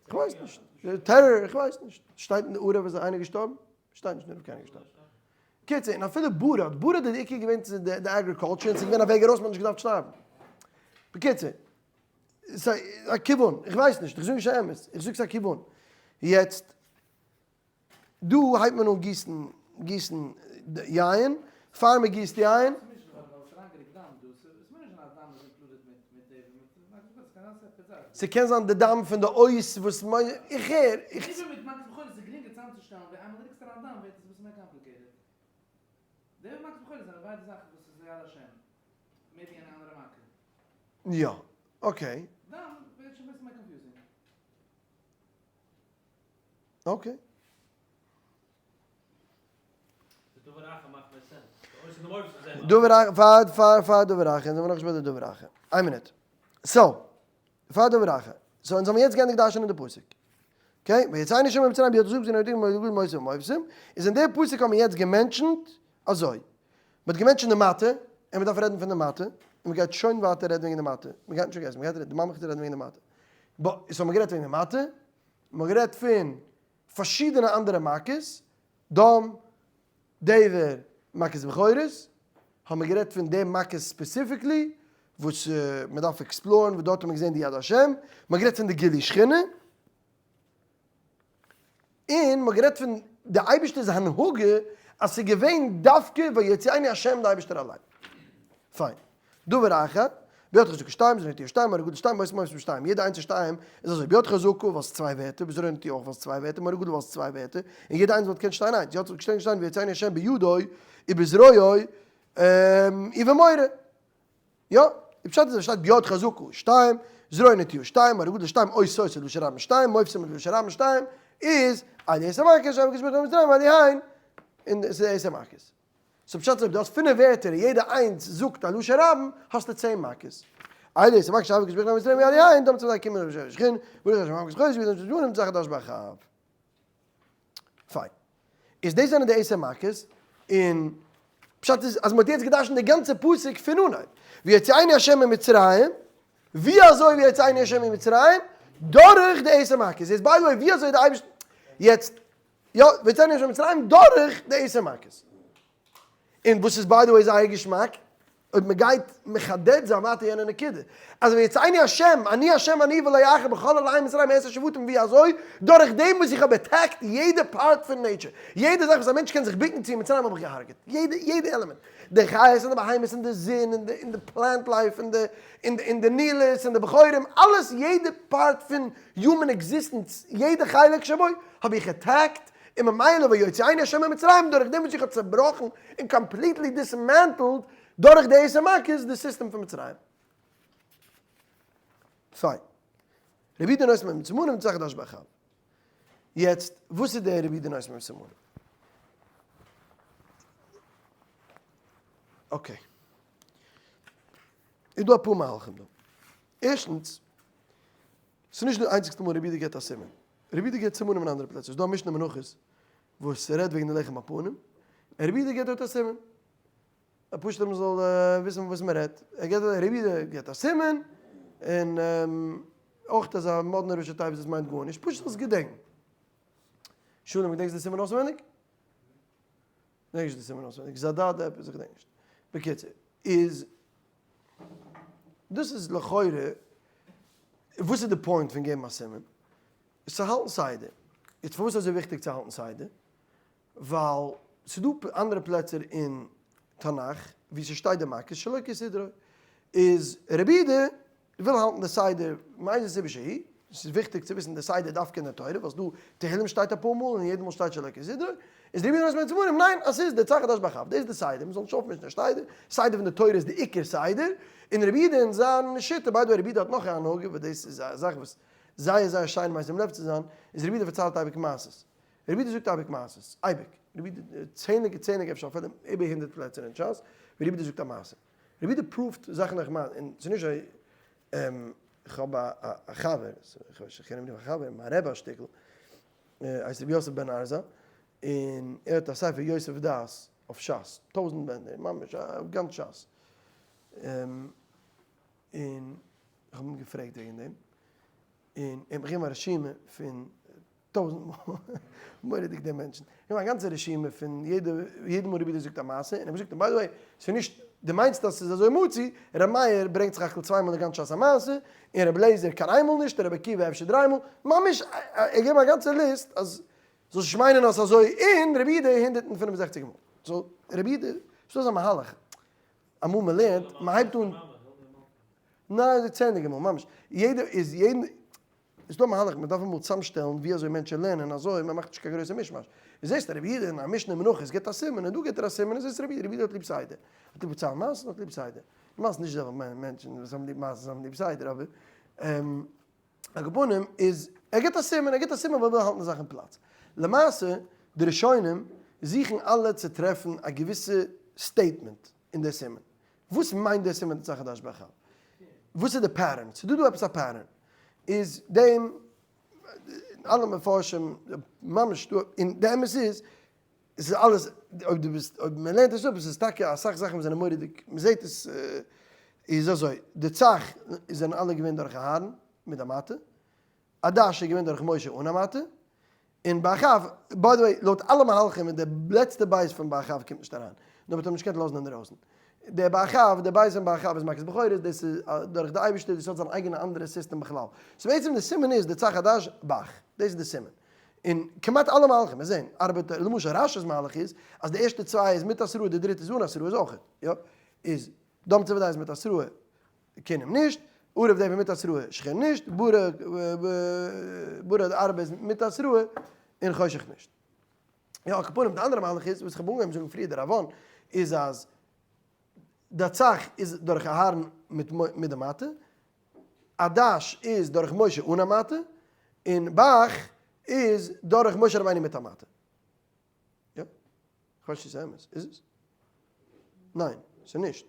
איך ווייס נישט, טעראר, איך ווייס נישט, שטייט אין די ערב איז איינער געשטארבן? שטייט נישט אין ערב קיינער געשטארבן. קיצור, און אפילו ברד, ברד איז די עיקר געווען צו די agriculture און ס'איז געווען א וועג ארויס מ'האט נישט געדארפט שטארבן. בקיצור, ס'איז א כיוון, איך ווייס נישט, איך זאג נישט אמת, איך זאג ס'איז א כיוון. יעצט. דא הייבט מען אן גיסן גיסן יין, פאר מען גיסט יין. ס'קען זיין די דם פון די אות וואס מ. איך הער. יא, okay. Okay. דבר אחר, פאר פאר פאר דבר אחר, זענען מיר נאכנישט ביי די דבר אחר. איין מינוט. So, פאר דבר אחר. So אונז האבן יעצט געענדיגט דרש'נען די פסוק. Okay, ויוציאנו השם ממצרים ביד חזקה ובזרוע נטויה ובמורא גדול מופתים מופתים. איז אין די פסוק האבן מיר יעצט גע mention ט אזוי. מ'האט גע mention ט די מטה, און מ'דארף רעדן פון די מטה, און מ'גייט שוין ווייטער רעדן וועגן די מטה. מ'גייט נישט פארגעסן, מ'גייט רעדן, די מאמע גייט רעדן וועגן די מטה. ב. איז האבן מיר גערעדט וועגן די מטה, מ'האט גערעדט פון פארשידענע אנדערע מכות, דם, דבר, מכת בכורות, האבן מיר גערעדט פון די מכות specifically, וואס מען דארף explore ן, וואס דארט האט מען געזען די יד השם, מ'האט גערעדט פון די גילוי שכינה, און מ'האט גערעדט פון די אייבערשטער'ס הנהגה אז ס'איז געווען דווקא ויוציאנו השם די אייבערשטער אליין. פיין. דבר אחר, ביד חזקה שתיים, בזרוע נטויה שתיים, מורא גדול שתיים, מופתים מופתים שתיים, יעדע איינס פון שתיים איז אזוי, ביד חזקה ווייל ס'איז צוויי ווערטער, בזרוע נטויה אויך ווייל ס'איז צוויי ווערטער, מורא גדול ווייל ס'איז צוויי ווערטער, און יעדע איינס וואלט געקענט שטיין איינס, יעצט וואלט געשטאנען שטיין ויוציאנו השם בידו ובזרועו ובמורא. יא, די פשט איז אז שטייט ביד חזקה שתיים, זרוע נטויה שתיים, מורא גדול שתיים, אותות איז לשון רבים שתיים, מופתים איז לשון רבים שתיים, איז אלו עשר מכות אשר הקדוש ברוך הוא מצרים ואלו הן, און עס איז עשר מכות. So פשט איז אויב דו האסט פינף ווערטער און יעדע איינס זאגט א לשון רבים, האסטו צען מכות. אלו עשר מכות אשר הקדוש ברוך הוא מצרים ואלו הן, דאמט זיי קומען רבי שכין, ברוך השם מכות חודש וידעם שתשמעון זכר דש באחאב. פיין. איז דאס זענען די עשר מכות, און פשט איז אז מ'האט יעצט געדרשנט די גאנצע פסוק פון אנהייב, ויוציאנו ה' ממצרים, ווי אזוי ויוציאנו ה' ממצרים? דורך די עשר מכות. יעצט by the way ווי אזוי די אייבערשטער, יעצט יא, ויוציאנו ה' ממצרים דורך די עשר מכות. און וואס איז by the way זייער געשמאק. אויב מען גייט מחדד זיין ווייטער יענע נקודה, אז ויצאני השם, אני השם אני ולא אחר בכל אלהי מצרים אעשה שבטים ווי אזוי? דורך דעם וואס איך האב attacked יעדע part פון nature, יעדע זאך וואס א מענטש קען זיך בוקן צו אין מצרים האב איך געהארגעט, יעדע יעדע עלעמענט, די חיות און די בהמות און די זון און די און די plant life און די און די און די נילוס און די בכורים, אלעס יעדע part פון human existence, יעדע חלק שבו, האב איך attacked, און ממילא ויוציאני השם ממצרים דורך דעם וואס איך האב צעבראכן און completely dismantled דורך די עשר מכות די סיסטעם פון מצרים. פיין. רבי יהודה נותן בהם סימנים דצ"ך עד"ש באח"ב. יעצט וואס איז דער רבי יהודה נותן בהם סימנים? okay. איז דא אפאר מהלכים דא. ערשטנס, ס'איז נישט די איינציגסטע מאל רבי יהודה געבט א סימן. רבי יהודה געבט סימנים אין אנדערע פלעצער. ס'איז דא א משנה מנחות וואס רעדט וועגן די לחם הפנים, און רבי יהודה געבט דארט א סימן. פשוט אז מ'זאל וויסן פון וואס מ'רעדט. ער געבט רבי יהודה געבט א סימן, און אויך אזא מאדנע ראשי תיבות וואס מיינט גארנישט, פשוט זאלסט געדענקן. שלום, געדענקסט די סימן אויסווענדיג? געדענק נישט די סימן אויסווענדיג, זדד עפעס, איך געדענק נישט. בקיצור, איז דאס איז לכאורה, וואס איז די point פון געבן א סימן? איז צו האלטן סדר. איצט פארוואס איז אזוי וויכטיג צו האלטן סדר? ווייל ס'איז דא אנדערע פלעצער אין תנך וואו ס'שטייט די מכות שלא כסדרו, איז רבי יהודה וויל האלטן די סדר מאיזה סיבה שהיא, ס'איז וויכטיג צו וויסן די סדר דווקא אין די תורה, ווייל ס'דא תהלים שטייט אפאר מאל און יעדע מאל שטייט שלא כסדרו, איז רבי יהודה נותן בהם סימנים, ניין אז ס'איז דצ"ך עד"ש באח"ב, דאס איז די סדר, מ'זאל נישט אויפמישן די סדר, סדר פון די תורה איז די עיקר סדר, און רבי יהודה אין זיין שיטה, by the way רבי יהודה האט נאך א הנהגה וואס דאס איז א זאך וואס זייער זייער שיין משים לב צו זיין, איז רבי יהודה פארציילט אייביג מעשות, רבי יהודה זאגט אייביג מעשות, אייביג, רבי יהודה, צענדליגע צענדליגע אפשר אפילו איבער הונדערט פלעצער אין שס, ווי רבי יהודה זאגט א מעשה. רבי יהודה prove ט זאכן דורך מעשה, און ס'איז נישט אזוי, איך האב א חבר, איך ווייס נישט איך קען אים נישט א חבר, מיין רבי א שטיקל, הייסט רבי יוסף בן ארזא, און ער האט א ספר יוסף דעת אויף שס, טויזנט בענדער, ממש אויף גאנץ שס, און איך האב אים געפרעגט וועגן דעם, און ער האט מיר געגעבן א רשימה פון טויזנט מאל, מורא'דיג די מענטשן. איך האב א גאנצע רשימה פון יעדע, יעדע מאל רבי יהודה זאגט א מעשה, און ער זאגט אים by the way, ס'איז נישט, דו מיינסט אז ס'איז אזוי מצוי, ר' מאיר ברענגט סך הכל צוויי מאל אין גאנץ שס א מעשה, און רבי אליעזר קיין איינמאל נישט, און רבי עקיבא אפשר דריי מאל, ממש ער געבן א גאנצע list אז זאלסט נישט מיינען אז ס'איז אזוי, און רבי יהודה 165 מאל. so רבי יהודה, ס'איז דא אזא מהלך, אמאל מ'לערנט, מ'הייבט אן, ניין, צענדליגע מאל, ממש, יעדער איז יעדן. איז דא א מהלך מען דארף אמאל צאמשטעלן ווי אזוי מענטשען לערנען אזוי מען מאכט נישט קיין גרויסע מישמאש, און זעסט רבי יהודה אין א משנה מנחות גיבט א סימן און דא גיבט ער א סימן און זעסט רבי יהודה רבי יהודה האט ליב סדר האט ליב פארציילן מעשות האט ליב סדר למעשה נישט זעלבע מענטשען וואס האבן ליב מעשות האבן ליב סדר אבער על כל פנים איז ער גיבט א סימן ער גיבט א סימן ווייל ער וויל האלטן די זאך אין פלאץ למעשה די ראשונים זוכן אלע צו טרעפן א געוויסע statement אין די סימן וואס מיינט דער סימן דצ"ך עד"ש באח"ב? וואס איז די pattern? ס'איז דא דא עפעס א pattern. איז דעם אלע מפרשים ממש דא, און די אמת איז, עס איז אלעס, אויב דו ביסט, אויב מען לערנט עס אפ, עס איז טאקע אסאך זאכן וואס זענען מורא'דיג, מען זעט עס, איז אזוי, דצ"ך זענען אלע געווען דורך אהרן מיט די מטה, עד"ש איז געווען דורך משה אן א מטה, און באח"ב, by the way, לויט אלע מהלכים איז די לעצטע בית פון באח"ב קומט נישט אריין, נאר מ'האט אים נישט געקענט לאזן אינדערויסן. דער באח"ב, די בית פון באח"ב איז מכת בכורות, דאס איז דורך די אייבערשטער, דאס האט זיין אייגענע אנדערע סיסטעם בכלל. so בעצם די סימן איז דצ"ך עד"ש בא"ח, דאס איז די סימן. און כמעט אלע מהלכים, מיר זעהן, ארבעט, למשל רש"י'ס מהלך איז, אז די ערשטע צוויי איז מיט התראה, די דריטע איז אן התראה איז אויכעט, יא, איז דומ צ וודאי איז מיט התראה, כינים נישט, ערוב דבר מיט התראה, שחין נישט, ברד ארבה איז מיט התראה, און חושך נישט. יא, על כל פנים, די אנדערע מהלך איז, וואס איך האב אנגעהויבן זאגן פריער די ראב"ן, איז אז דצ"ך איז דורך אהרן מיט די מטה, עד"ש איז דורך משה אן א מטה, און בא"ח איז דורך משה רבינו מיט א מטה. יא? כ'ווייס נישט צו ס'איז אמת. איז עס? ניין, ס'איז נישט.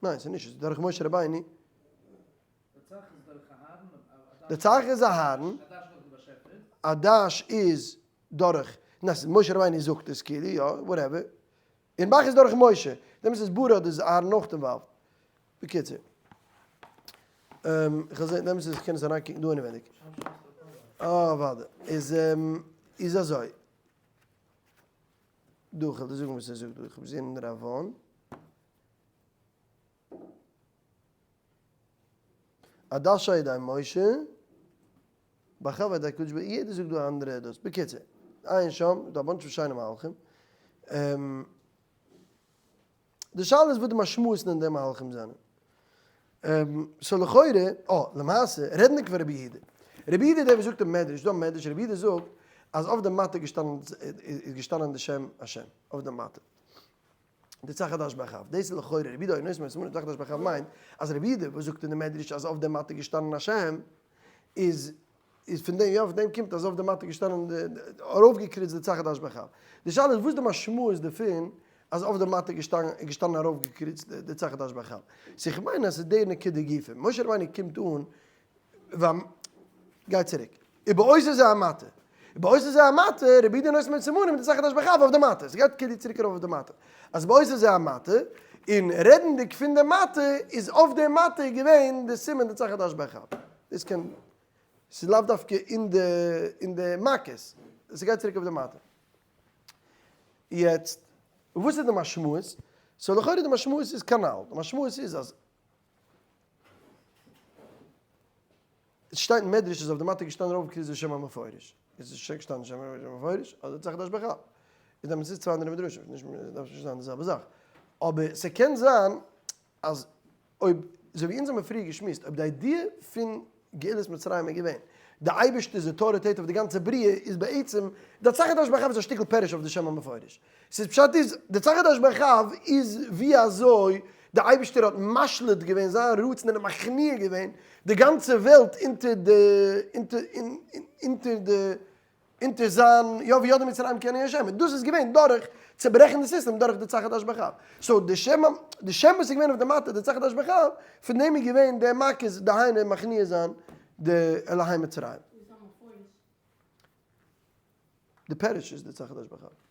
ניין, ס'איז נישט. ס'איז דורך משה רבינו. דצ"ך איז אהרן. עד"ש איז דורך, ניין, ס'איז משה רבינו זאגט עס כאילו, יא, whatever. און בא"ח איז דורך משה. דעמאלטס איז ברד איז אהרן אויך involved. בקיצור. איך וועל זען, דעמאלטס איז איך קען עס אריינקוקן דא אינעווייניג. אה, אוודאי. איז איז אזוי. דא, איך וועל דיר זאגן וואס ער זאגט דא. איך האב געזען אין ראב"ן. עדשה ידי משה, באחב ידי הקדוש ברוך הוא, יעדער זאגט דא א אנדערע דאס, בקיצור, עיין שם, איז דא א bunch פון שיינע מהלכים, די שאלה איז וואס די משמעות'ן אין די מהלכים זענען. so לכאורה, אה, למעשה, רעדנדיג פון רבי יהודה. רבי יהודה דער וואס זאגט אין מדרש, דא מדרש, רבי יהודה זאגט אז אויף די מטה געשטאנען איז געשטאנען די שם השם, אויף די מטה. דצ"ך עד"ש באח"ב. דאס איז לכאורה רבי יהודה אינו נושא דצ"ך עד"ש באח"ב מיינט אז רבי יהודה וואס זאגט אין די מדרש אז אויף די מטה געשטאנען השם איז איז פון דעם יא פון דעם קומט אז אויף די מטה געשטאנען ארויפגעקריצט דצ"ך עד"ש באח"ב. די שאלה איז וואס איז די משמעות דערפון אז אויף די מטה געשטאנען געשטאנען ארויפגעקריצט דצ"ך עד"ש באח"ב. so איך מיין אז ס'איז די נקודה גופא. משה רבינו קומט אן ווען גיי צוריק. ובעושה זה המטה. ובעושה זה המטה, רבי יהודה נושא מיט סימנים דצ"ך עד"ש באח"ב אויף די מטה. ס'גייט כאילו צוריק ארויף אויף די מטה. אז בעושה זה המטה, און רעדנדיג פון די מטה, איז אויף די מטה געווען די סימן דצ"ך עד"ש באח"ב. דאס קען, ס'איז לאו דווקא אין די אין די מכות. ס'גייט צוריק אויף די מטה. יעצט, וואס איז די משמעות? so לכאורה די משמעות איז כנ"ל. די משמעות איז אז. עס שטייט אין מדרש אז אויף די מטה געשטאנען ארויף געקריצט די שם המפורש. איז עס שוין געשטאנען שם המפורש אדער דצ"ך עד"ש באח"ב? איז דעמאלטס איז צוויי אנדערע מדרשים, נישט דארף נישט זיין די זעלבע זאך. אבער ס'קען זיין אז אויב, אזוי ווי אונז האמיר פריער געשמועסט, אויב די idea פון גאולת מצרים איז געווען די אייבערשטער איז אויטאריטעט אויף די גאנצע בריאה, איז בעצם דצ"ך עד"ש באח"ב איז א שטיקל פירוש אויף די שם המפורש. ס'איז פשט איז, דצ"ך עד"ש באח"ב איז ווי אזוי די אייבישטער האט משליט געווען זיין רצון און מכניע געווען די גאנצע וועלט אונטער די אונטער אונטער די אונטער זיין יא וידעו מצרים כי אני ה' און דאס איז געווען דורך צוברעכן די סיסטעם דורך דצ"ך עד"ש באח"ב. so די שם די שם וואס איז געווען אויף די מטה דצ"ך עד"ש באח"ב פון דעם איז געווען די מכות דהיינו מכניע זיין די אלהי מצרים. די פירוש איז דצ"ך עד"ש באח"ב.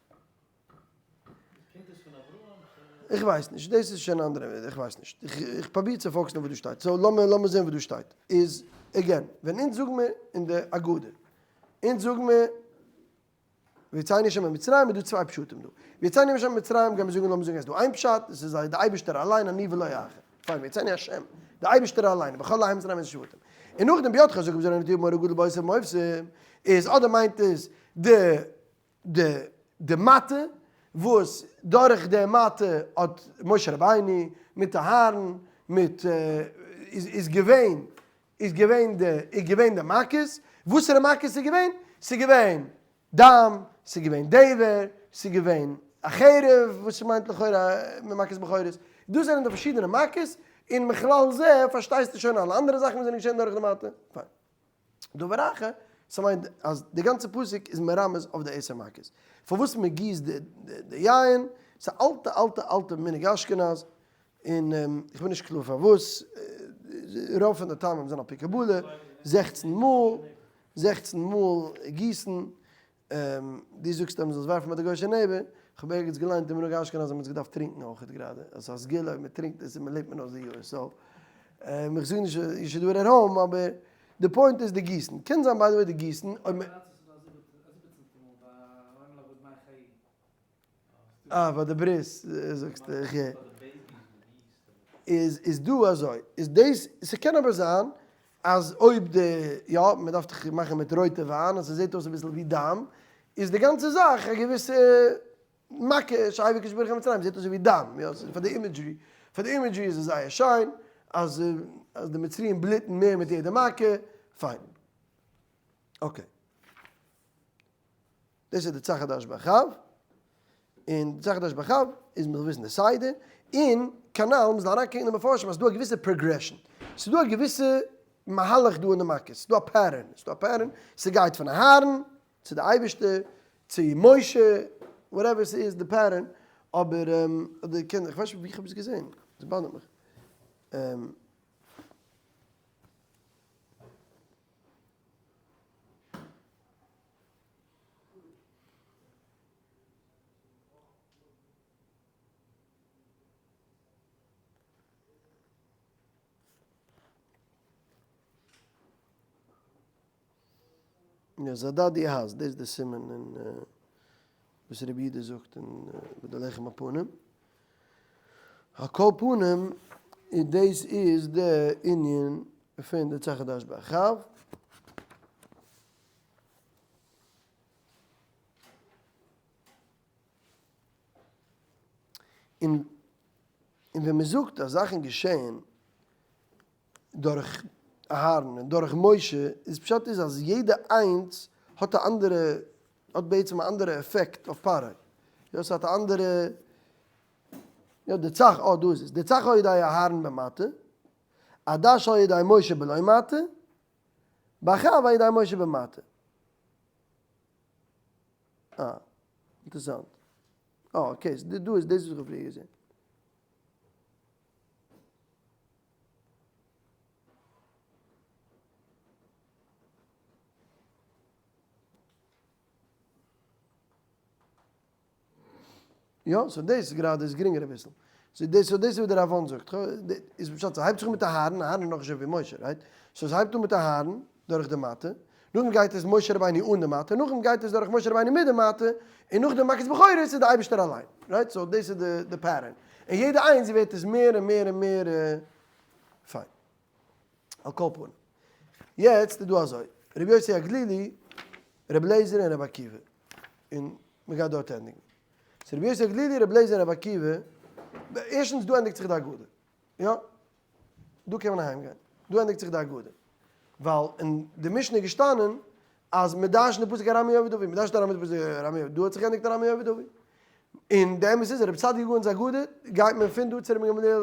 איך ווייס נישט, דאס איז שוין אנדערע, איך ווייס נישט. איך פרוביר צו focus ן אויף וואס דא שטייט. so לאמיר לאמיר זען וואס דא שטייט. איז again, ווען אונז זאגן מיר אין די הגדה, אונז זאגן מיר ויוציאנו השם ממצרים איז דא צוויי פשטים דא. ויוציאנו השם ממצרים גיימיר זאגן לאמיר זאגן עס איז דא איין פשט, עס איז די אייבערשטער אליין אני ולא אחר. פיין ויוציאנו השם, די אייבערשטער אליין, ובכל אלהי מצרים עשו שבטים. און נאכדעם בידך חזקה ובזרוע נטויה ובמורא גדול בעושה ובמופתים, איז אדער מיינט עס די די די מטה, וואס דורך די מטה האט משה רבינו מיט אהרן מיט איז איז געווען איז געווען די איז געווען די מכות, וואסערע מכות איז געווען? ס'איז געווען דם, ס'איז געווען דבר, ס'איז געווען א חרב, וואס ס'מיינט לכאורה מכות בכורות, דאס זענען די פארשידענע מכות, און מכלל זה פארשטייסטו שוין אלע אנדערע זאכן וואס זענען געשען דורך די מטה, פיין. דבר אחר, ס'מיינט אז די גאנצע פסוק איז מרמז אויף די עשר מכות. פארוואס מ'גיסט די יין, ס'איז א אלטע אלטע אלטע מנהג אשכנז, און איך בין נישט קלאר פארוואס, רוב פון די טעמים זענען על פי קבלה, 16 מאל, 16 מאל גיסן, דו זאגסט אז מ'זאל עס ווארפן ביי די גוי'שע neighbor, איך האב ערגעץ געליינט אין מנהג אשכנז אז מ'האט עס געדארפט טרינקן אויכעט גראדע, אז ס'איז א סגולה אויב מ'טרינקט עס און מ'לעבט מען אויס די יאר, so איך זאג נישט you should do it at home, אבער די point איז די גיסן, קען זיין by the way די גיסן, אויב מ'. אה, ביי די ברית זאגסטו, איך הער. איז איז דא אזוי, איז דאס, ס'קען אבער זיין אז אויב די, יא, מ'דארף דאך מאכן מיט רויטע וויין אז ס'זעט אויס אביסל ווי דם, איז די גאנצע זאך א געוויסע מכה שהביא הקדוש ברוך הוא מצרים, זעט אויס ווי דם, יא, ס'איז פאר די imagery, פאר די imagery איז עס זייער שיין, אז אז די מצריים בלוטן מער מיט יעדע מכה, פיין. okay. דאס איז דצ"ך עד"ש באח"ב, און דצ"ך עד"ש באח"ב איז מ'זאל וויסן די סדר, און כנ"ל מ'זאל אריינקוקן אין די מפרשים אז ס'דא א געוויסע progression, ס'דא א געוויסע מהלך דא אין די מכות, ס'דא א pattern, ס'דא א pattern, ס'גייט פון אהרן צו די אייבערשטער, צו משה, whatever ס'איז די pattern, אבער אדער קען, איך ווייס נישט ווי איך האב עס געזען, עס bother ט מיך. יא, זדדי אז, דאס איז די סימן אין וואס רבי יהודה זאגט אין ביי די לחם הפנים. על כל פנים, דאס איז די ענין. פון דצ"ך עד"ש באח"ב. און און ווען מען זאגט אז זאכן געשען דורך אהרן און דורך משה, איז פשט איז אז יעדע איינס האט א אנדערע, האט בעצם א אנדערע עפעקט אויף פרעה, יא ס'האט א אנדערע, יא דצ"ך, אה דא איז עס, דצ"ך על ידי אהרן במטה, עד"ש על ידי משה בלא מטה, באח"ב על ידי משה במטה. אה, אינטערעסאנט. אה, okay, דא איז דאס וואס איך האב פריער געזען. יא, so דאס איז גראדע איז גרינגער אביסל. so דאס so דאס איז וואס דער ראב"ן זאגט. איז פשט ס'הייבט זיך אן מיט אהרן, אהרן איז נאכנישט אזוי ווי משה, right? so ס'הייבט אן מיט אהרן דורך די מטה, נאכדעם גייט עס משה רבינו אן די מטה, נאכדעם גייט עס דורך משה רבינו מיט די מטה, און נאכדעם מכת בכורות איז די אייבערשטער אליין, right? so דאס איז די די pattern. און יעדע איינס ווערט עס מער און מער און מער פיין. על כל פנים. יעצט איז דא אזוי, רבי יוסי הגלילי, רבי אליעזר און רבי עקיבא. און מען גייט דארט ענדיגן. so רבי יוסי הגלילי, רבי אליעזר און רבי עקיבא, ערשטנס דא ענדיגט זיך די הגדה. יא. דא קען מען אהיים גיין. דא ענדיגט זיך די הגדה. ווייל אין די משנה איז געשטאנען אז מען דרש'נט די פסוק ארמי אובד אבי, מען דרש'נט ארמי די פסוק ארמי אובד, דא האט זיך געענדיגט ארמי אובד אבי. און די אמת איז רבי סעדיה גאון'ס הגדה גייט מען פון דא צו רבי גמליאל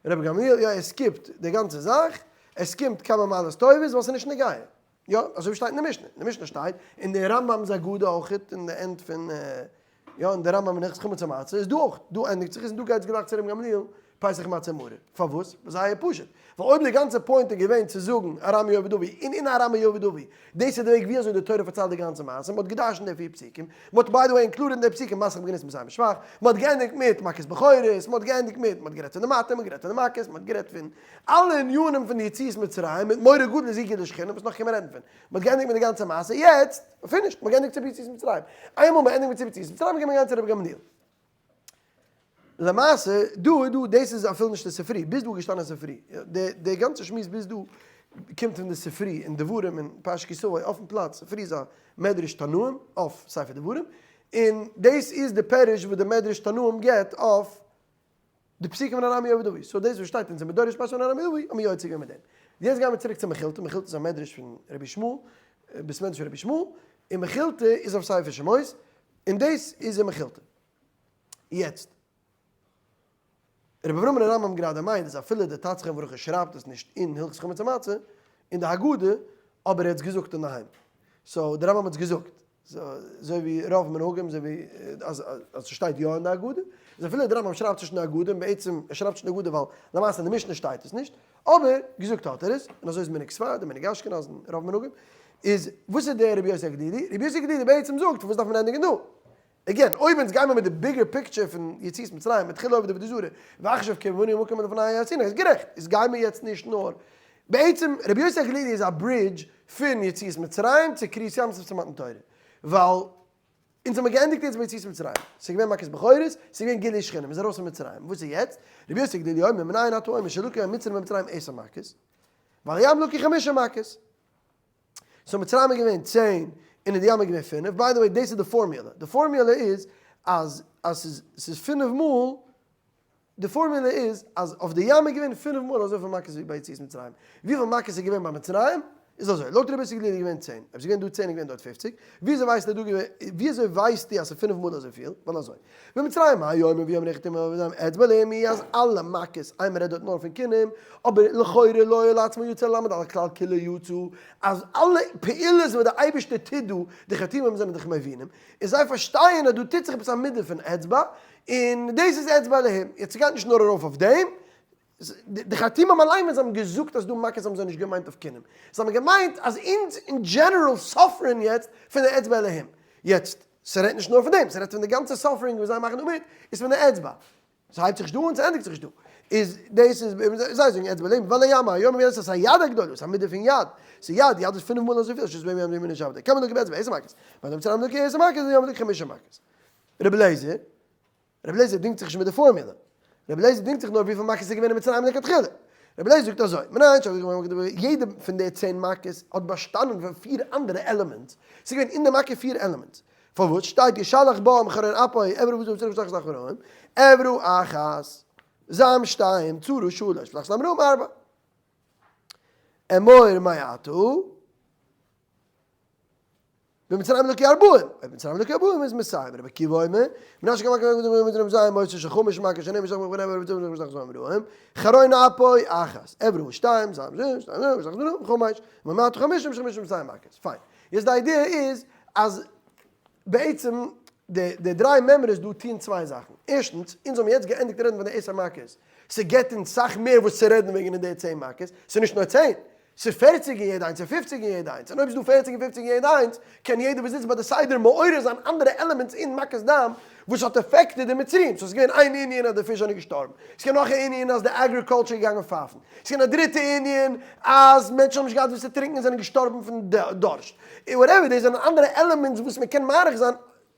רבי גמליאל, יא ער skip ט די גאנצע זאך, ער skip ט כמה מעלות טובות ווייל ס'איז נישט נוגע. יא, אזוי ווי שטייט אין די משנה, אין די משנה שטייט, אין די רמב"ם'ס הגדה אויך, אין די end פון, יא, אין די רמב"ם אין הלכות חמץ ומצה איז דא אויך, דא ענדיגט זיך עס און דא גייט עס גלייך צו ר' גמליאל, פסח מצה מרור. פארוואס? זייער פשוט. ווייל אויב די גאנצע point איז געווען צו זאגן ארמי אובד אבי, און אין ארמי אובד אבי, דאס איז די וועג ווי אזוי די תורה פארציילט די גאנצע מעשה, מען האט געדרשנט די פיר פסוקים, מען האט by the way included אין די פסוקים מסך בגנות מסיים בשבח, מען האט געענדיגט מיט מכת בכורות, מען האט געענדיגט מיט, מען האט גערעדט פון די מטה, מען האט גערעדט פון די מכות, מען האט גערעדט פון אלע ענינים פון די יציאת מצרים מיט מורא גדול איז הגיע לשכינה וואס נאך קען מען רעדן פון? מען האט געענדיגט מיט די גאנצע מעשה יעצט finished מען האט געענדיגט סיפור יציאת מצרים איינמאל מען ענדיגט מיט סיפור יציאת מצרים קען מען גיין צו רבי גמליאל. למעשה דא איז דא דאס איז אפילו נישט די ספרי ביז דא איז געשטאנען ספרי די די גאנצע שמועס ביז דא קומט פון די ספרי אין דברים אין פרשת כי תבוא אויפן פלאץ ספרי איז א מדרש תנאים אויף ספר דברים און דאס איז די פירוש וואס די מדרש תנאים געבט אויף די פסוקים פון ארמי אובד אבי, so דאס וואס שטייט אונז אין מדרש פרשת פון ארמי אובד האבן מיר יוצא געווען מיט דעם. יעצט גייען מיר צוריק צו מכילתא, מכילתא איז א מדרש פון רבי ישמעאל, בית מדרש פון רבי ישמעאל, און מכילתא איז אויף ספר שמות, און דאס איז אין מכילתא. יעצט, רבי אברהם בן הרמב"ם גראדע מיינט אז אפילו די ט"ז זכרונו לברכה שרייבט עס נישט אין הלכות חמץ ומצה, אין די הגדה, אבער ער האט עס געזאגט אינדערהיים. so די רמב"ם האט עס געזאגט. אזוי ווי רוב מנהגים, אזוי ווי אז אז ס'שטייט יא אין די הגדה, איז אפילו די רמב"ם שרייבט נישט אין די הגדה, און בעצם ער שרייבט נישט אין די הגדה ווייל למעשה אין די משנה שטייט עס נישט, אבער געזאגט האט ער עס, און אזוי איז מנהג ספרד און מנהג אשכנז און רוב מנהגים, איז וואס איז דער רבי יוסי הגלילי? רבי יוסי הגלילי בעצם זאגט פארוואס דארף מען ענדיגן דא? again, אויב אונז גיימער מיט די bigger picture פון יציאת מצרים, מתחילה עובדי עבודה זרה, ועכשיו קרבנו המקום מלפני הר סיני, איז גערעכט, איז גיימער יעצט נישט נאר, בעצם רבי יוסי הגלילי איז א bridge פון יציאת מצרים צו קריעת ים סוף צו מתן תורה, ווייל אונז האמיר געענדיגט יעצט ביי יציאת מצרים, ס'איז געווען מכת בכורות, ס'איז געווען גילוי שכינה, מ'איז ארויס פון מצרים, וואס איז יעצט? רבי יוסי הגלילי אומר מנין אתה אומר שלקו המצרים במצרים עשר מכות, ועל הים לקו חמשה מכות. so מצרים איז געווען צען און אין די ים איז געווען פינף, by the way דאס איז די פארמיולע, די פארמיולע איז אז אז ס'איז ס'איז פינף מאל, די פארמיולע איז אז אויף די ים איז געווען פינף מאל אזויפיל מכות ווי ביי יציאת מצרים, וויפיל מכות איז געווען ביי מצרים? איז אזוי, לויט רבי יוסי גלילי איז געווען צען, אויב ס'איז געווען דא צען איז געווען דארט פופציג, וויאזוי ווייסטו דא געווען, וויאזוי ווייסטו אז ס'איז פינף מאל אזויפיל? ווייל אזוי, במצרים היום ויום נחתם אצבע אלהים אז אלע מכות, איי מ'רעדט דארט נאר פון כינים, אבער לכאורה לא לעצמו יצא ללמד על הכלל כולו יצא, אז אלע פעולות וואס דער אייבערשטער טוט דא, די חרטומים זענען דאך מבינים, און זיי פארשטייען אז דא טוט זיך עפעס א מידה פון אצבע, און דאס איז אצבע אלהים. יעצט ס'גייט נישט נאר ארויף אויף דעם, די חרטומים אליין ווען זיי האבן געזאגט אז דא מכות האבן זיי נישט געמיינט אויף כינים, זיי האבן געמיינט אז אונז אין general suffer ן יעצט פון די אצבע אלהים. יעצט, ס'רעדט נישט נאר פון דעם, ס'רעדט פון די גאנצע suffering וואס זיי מאכן דא מיט, איז פון די אצבע. ס'הייבט זיך נישט דא אן, ס'ענדיגט זיך נישט דא. איז דאס איז, זיי זאגן אצבע אלהים, ועל הים היום יענס איז א יד הגדולה, ס'איז א מידה פון יד. ס'איז יד, יד איז פינף מאל אזויפיל, שש בימים ימים ימים שבתא. כמה לוקה באצבע? עשר מכות. ביי דעם מצרים לוקה עשר מכות, ים לוקה חמשה מכות. רבי אליעזר, רבי אליעזר דינגט זיך נישט מיט די פארמולע. רבי אליעזר דינגט זיך נאר וויפיל מכות איז געווען אין מצרים לכתחילה. רבי אליעזר זאגט אזוי, מנין שהקדוש ברוך הוא יעדע פון די צען מכות האט באשטאנען פון פיר אנדערע elements, ס'איז געווען אין די מכה פיר elements, פארוואס שטייט ישלח בם חרון אפו עברו וזהו צריך ושלח שלח רעים, עברו אחת, זעם שתיים, צרו שלש, שלח סתם רעים ארבע. אמור מעתה. במצרים לוקי ארבעים, אויב מצרים לוקי ארבעים איז מסיים, רבי עקיבא אומר, מנשה כמכה כמכה כמכה זין מוצא שחומש מכה שנים ושח מכה רבי צור ושח זמן רעים, חרון אפוי אחת, עברו שתיים, זין זין, שתיים זין, ושח זמן חומש, ממעט חמש וחמש מסיים מכות, פיין. יעצט די idea איז אז בעצם די די דריי מימרות דא טוען צוויי זאכן, ערשטנס, אונז האבן יעצט געענדיגט רעדן פון די עשר מכות, ס'געבט אונז סאך מער וואס צו רעדן וועגן אין די צען מכות, ס'איז נישט נאר צען, ס'איז פערציג אין יעדע איינס, ס'איז פופציג אין יעדע איינס, און אויב ס'איז דא פערציג און פופציג אין יעדע איינס, קען יעדער וואס זיצט ביי די סדר מעורר זיין אנדערע elements אין מכת דם וואס האט affected די מצריים. so ס'איז געווען איין ענין אז די פיש זענען געשטארבן, ס'איז געווען נאך א ענין אז די agriculture איז געגאנגען פייפן, ס'איז געווען א דריטע ענין אז מענטשן האבן נישט געהאט וואס צו טרינקען און זענען געשטארבן פון דורשט, און whatever, דאס זענען אנדערע elements וואס מ'קען מאריך זיין,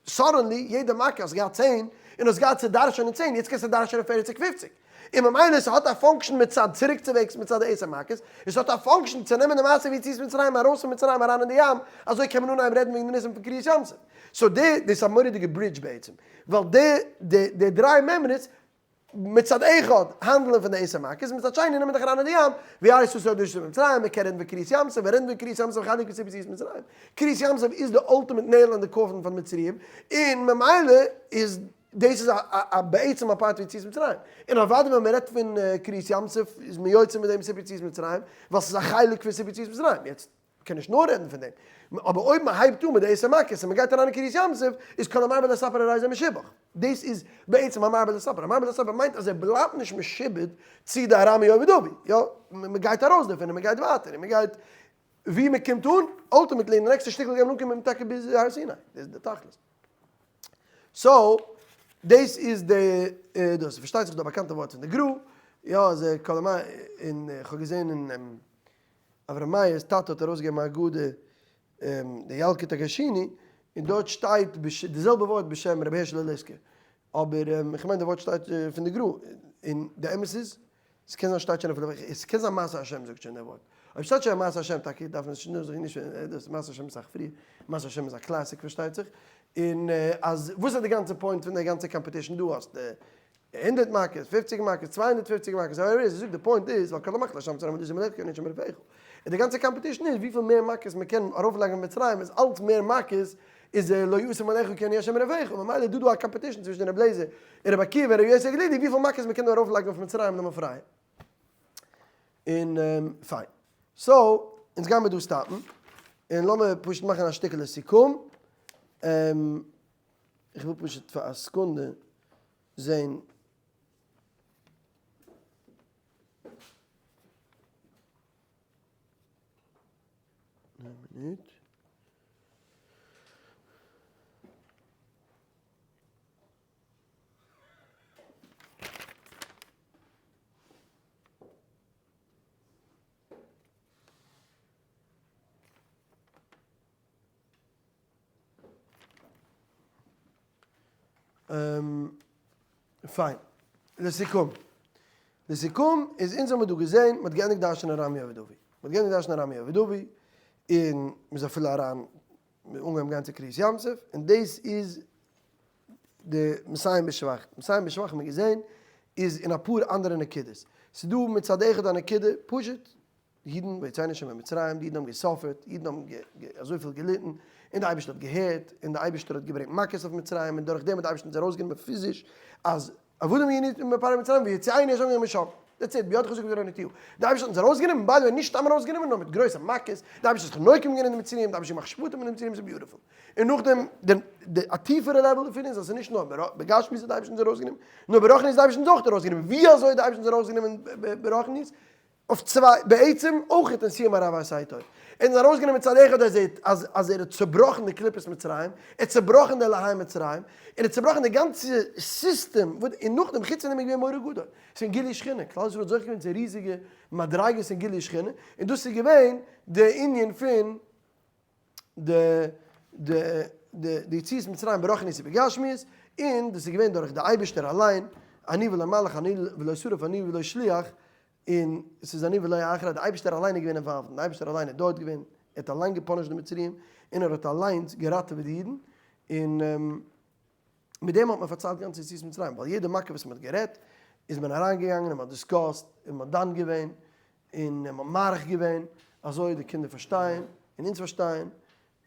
suddenly יעדע מכה האסט געהאט צען, און האסט געהאט צו דרש'ענען צען, יעצט קענסטו דרש'ענען פערציג פופציג. און ממילא ס'האט א function מצד צוריקצווועגס מצד די עשר מכות, און ס'האט א function צו נעמען די מעשה ווי יציאת מצרים ארויס פון מצרים אריין אין די ים, אזוי קען מען אנהייבן רעדן וועגן די ניסים פון קריעת ים סוף. so די, דאס איז א מורא'דיגע bridge בעצם, ווייל די, די, די דריי מימרות מצד אחד האנדלען פון די עשר מכות, מצד שני נעמען דיך אריין אין די ים, ווי ארץ ישראל דרשו במצרים, מען קען רעדן פון קריעת ים סוף, ווען רעדן פון קריעת ים סוף חלק פון סיפור יציאת מצרים. קריעת ים סוף איז די ultimate nail אין די coffin פון מצרים, און ממילא איז דאס איז א בעצם א part פון יציאת מצרים. און אוודאי ווען מען רעדט פון קריעת ים סוף איז מען יוצא מיט דעם סיפור יציאת מצרים, ווייל ס'איז א חלק פון סיפור יציאת מצרים. יעצט, מ'קען נישט נאר רעדן פון דעם. אבער אויב מ'הייבט אן מיט די עשר מכות און מ'גייט אריין אין קריעת ים סוף, איז כל המרבה לספר הרי זה משובח. דאס איז בעצם המרבה לספר. המרבה לספר מיינט אז ער בלייבט נישט משועבד צו די ארמי אובד אבי. יא, מ'גייט ארויס דערפון און מ'גייט ווייטער און מ'גייט ווי מ'קומט אן, ultimately אין די נעקסטע שטיקל גייט מען אנקומען טאקע ביז הר סיני. דאס איז די תכלית. so, דאס איז די דאס. פארשטייט זיך די באקאנטע ווארט פון די גרא, יא, אז כל המ, און כ'האב געזען אין אברהם מאיר'ס טאטע האט ארויסגעגעבן א הגדה די ילקוט הגרשוני, און דארט שטייט די זעלבע ווארט בשם רבי הערשעלע ליסקער, אבער איך מיין די ווארט שטייט פון די גרא, און די אמת איז, ס'קען זיין שטייט שוין אפילו, ס'קען זיין מעשה השם זאגט שוין די ווארט, אויב שטייט שוין מעשה השם טאקע דארף מען שוין זיך נישט, דאס מעשה השם איז אסאך פריער, מעשה השם איז א classic פארשטייט זיך, און אז וואס איז די גאנצע point פון די גאנצע competition דא האסט הונדערט מכות, פופציג מכות, 250 מכות, however איז, זאג די point איז, ווייל כל המכלה שם מצרים איז מלך קען נישט מרפאך. און די גאנצע competition איז וויפיל מער מכות מען קען ארויפלייגן אויף מצרים איז אלץ מער מכות איז לא ישים עליך כי אני השם רופאך, ממילא איז דא דא א competition צווישן רבי אליעזר און רבי עקיבא און רבי יוסי הגלילי וויפיל מכות מען קען דא ארויפלייגן אויף מצרים למפרע. און פיין. so, אונז גיימער דא stop ן, און לאמיר פשוט מאכן א שטיקעלע סיכום. איך וויל פשוט פאר א סעקונדע זעהן. איין מינוט. פיין. לסיכום. לסיכום איז אונז האמיר דא געזען, מ'האט געענדיגט דרש'נען ארמי אובד אבי. מ'האט געענדיגט דרש'נען ארמי אובד אבי, און מ'איז אפילו אריין, מ'האט אנגעהויבן גיין צו קריעת ים סוף, און דאס איז די מסיים בשבח. מסיים בשבח האט מען געזען איז אין אפאר אנדערע נקודות. ס'איז דא מצד אחד א נקודה, פשוט, די אידן ויוציאנו השם ממצרים, די אידן האבן גע suffer ט, די אידן האבן אזויפיל געליטן, און די אייבערשטער האט געהערט, און די אייבערשטער האט געברענגט מכות אויף מצרים, און דורך דעם האט די אייבערשטער אונז ארויסגענומען פיזיש, אז עבדים היינו בפרעה מצרים ויוציאנו השם משם, that's it, ביד חזקה ובזרוע נטויה, די אייבערשטער האט אונז ארויסגענומען, by the way נישט סתם ארויסגענומען נאר מיט גרויסע מכות, די אייבערשטער האט זיך נוקם געווען אין די מצריים, די אייבערשטער האט געמאכט שפטים אין די מצריים, ס'איז beautiful. און נאכדעם די א טיפערע level דערפון איז אז ס'איז נישט נאר בגשמיות האט די אייבערשטער אונז ארויסגענומען, נאר ברוחניות האט די אייבערשטער אונז אויך ארויסגענומען, ווי אזוי האט די אייבערשטער אונז ארויסגענומען ברוחניות? אויף צוויי, בעצם אויך אין סיום הרב הסייטוי. ער האט ארויסגענומען מצד אחד אז ער אז אז ער האט צובראכן די קליפת מצרים, ער האט צובראכן די אלהי מצרים, און ער האט צובראכן די גאנצע סיסטעם, און נאכדעם חוץ פון דעם איז געווען מורא גדול, ס'איז געווען גילוי שכינה, כלל ישראל האט זוכה געווען צו ריזיגע מדריגות אין גילוי שכינה, און דאס איז געווען די ענין פון די די די די יציאת מצרים ברוחניות ובגשמיות, און דאס איז געווען דורך די אייבערשטער אליין, אני ולא מלאך אני ולא שרף אני ולא שליח. און ס'איז אני ולא אחר, אז די אייבערשטער אליין איז געווען involved, און די אייבערשטער אליין איז דארט געווען, ער האט אליין גע punish ט די מצריים, און ער האט אליינס געראטעוועט די אידן, און מיט דעם האט מען פארציילט גאנץ יציאת מצרים, ווייל יעדע מכה וואס מען האט גערעדט, איז מען אריינגעגאנגען און מען האט discussed, און מען האט דן געווען, און מען האט מאריך געווען, אזוי די קינדער פארשטייען, און אונז פארשטייען,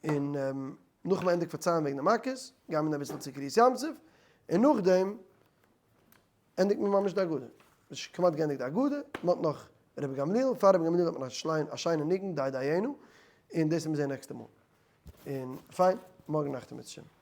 און נאך מען ענדיגט פארציילן וועגן די מכות, גייען מיר אביסל צו קריעת ים סוף, און נאכדעם ענדיגט מען ממש די הגדה, מען איז שוין כמעט געענדיגט די הגדה, מען האט נאך רבי גמליאל, פאר רבי גמליאל האט מען א שיינע ניגון די דיינו, און דאס וועט מען זען נעקסטע מאל. און פיין, מארגן נאכט אם ירצה השם.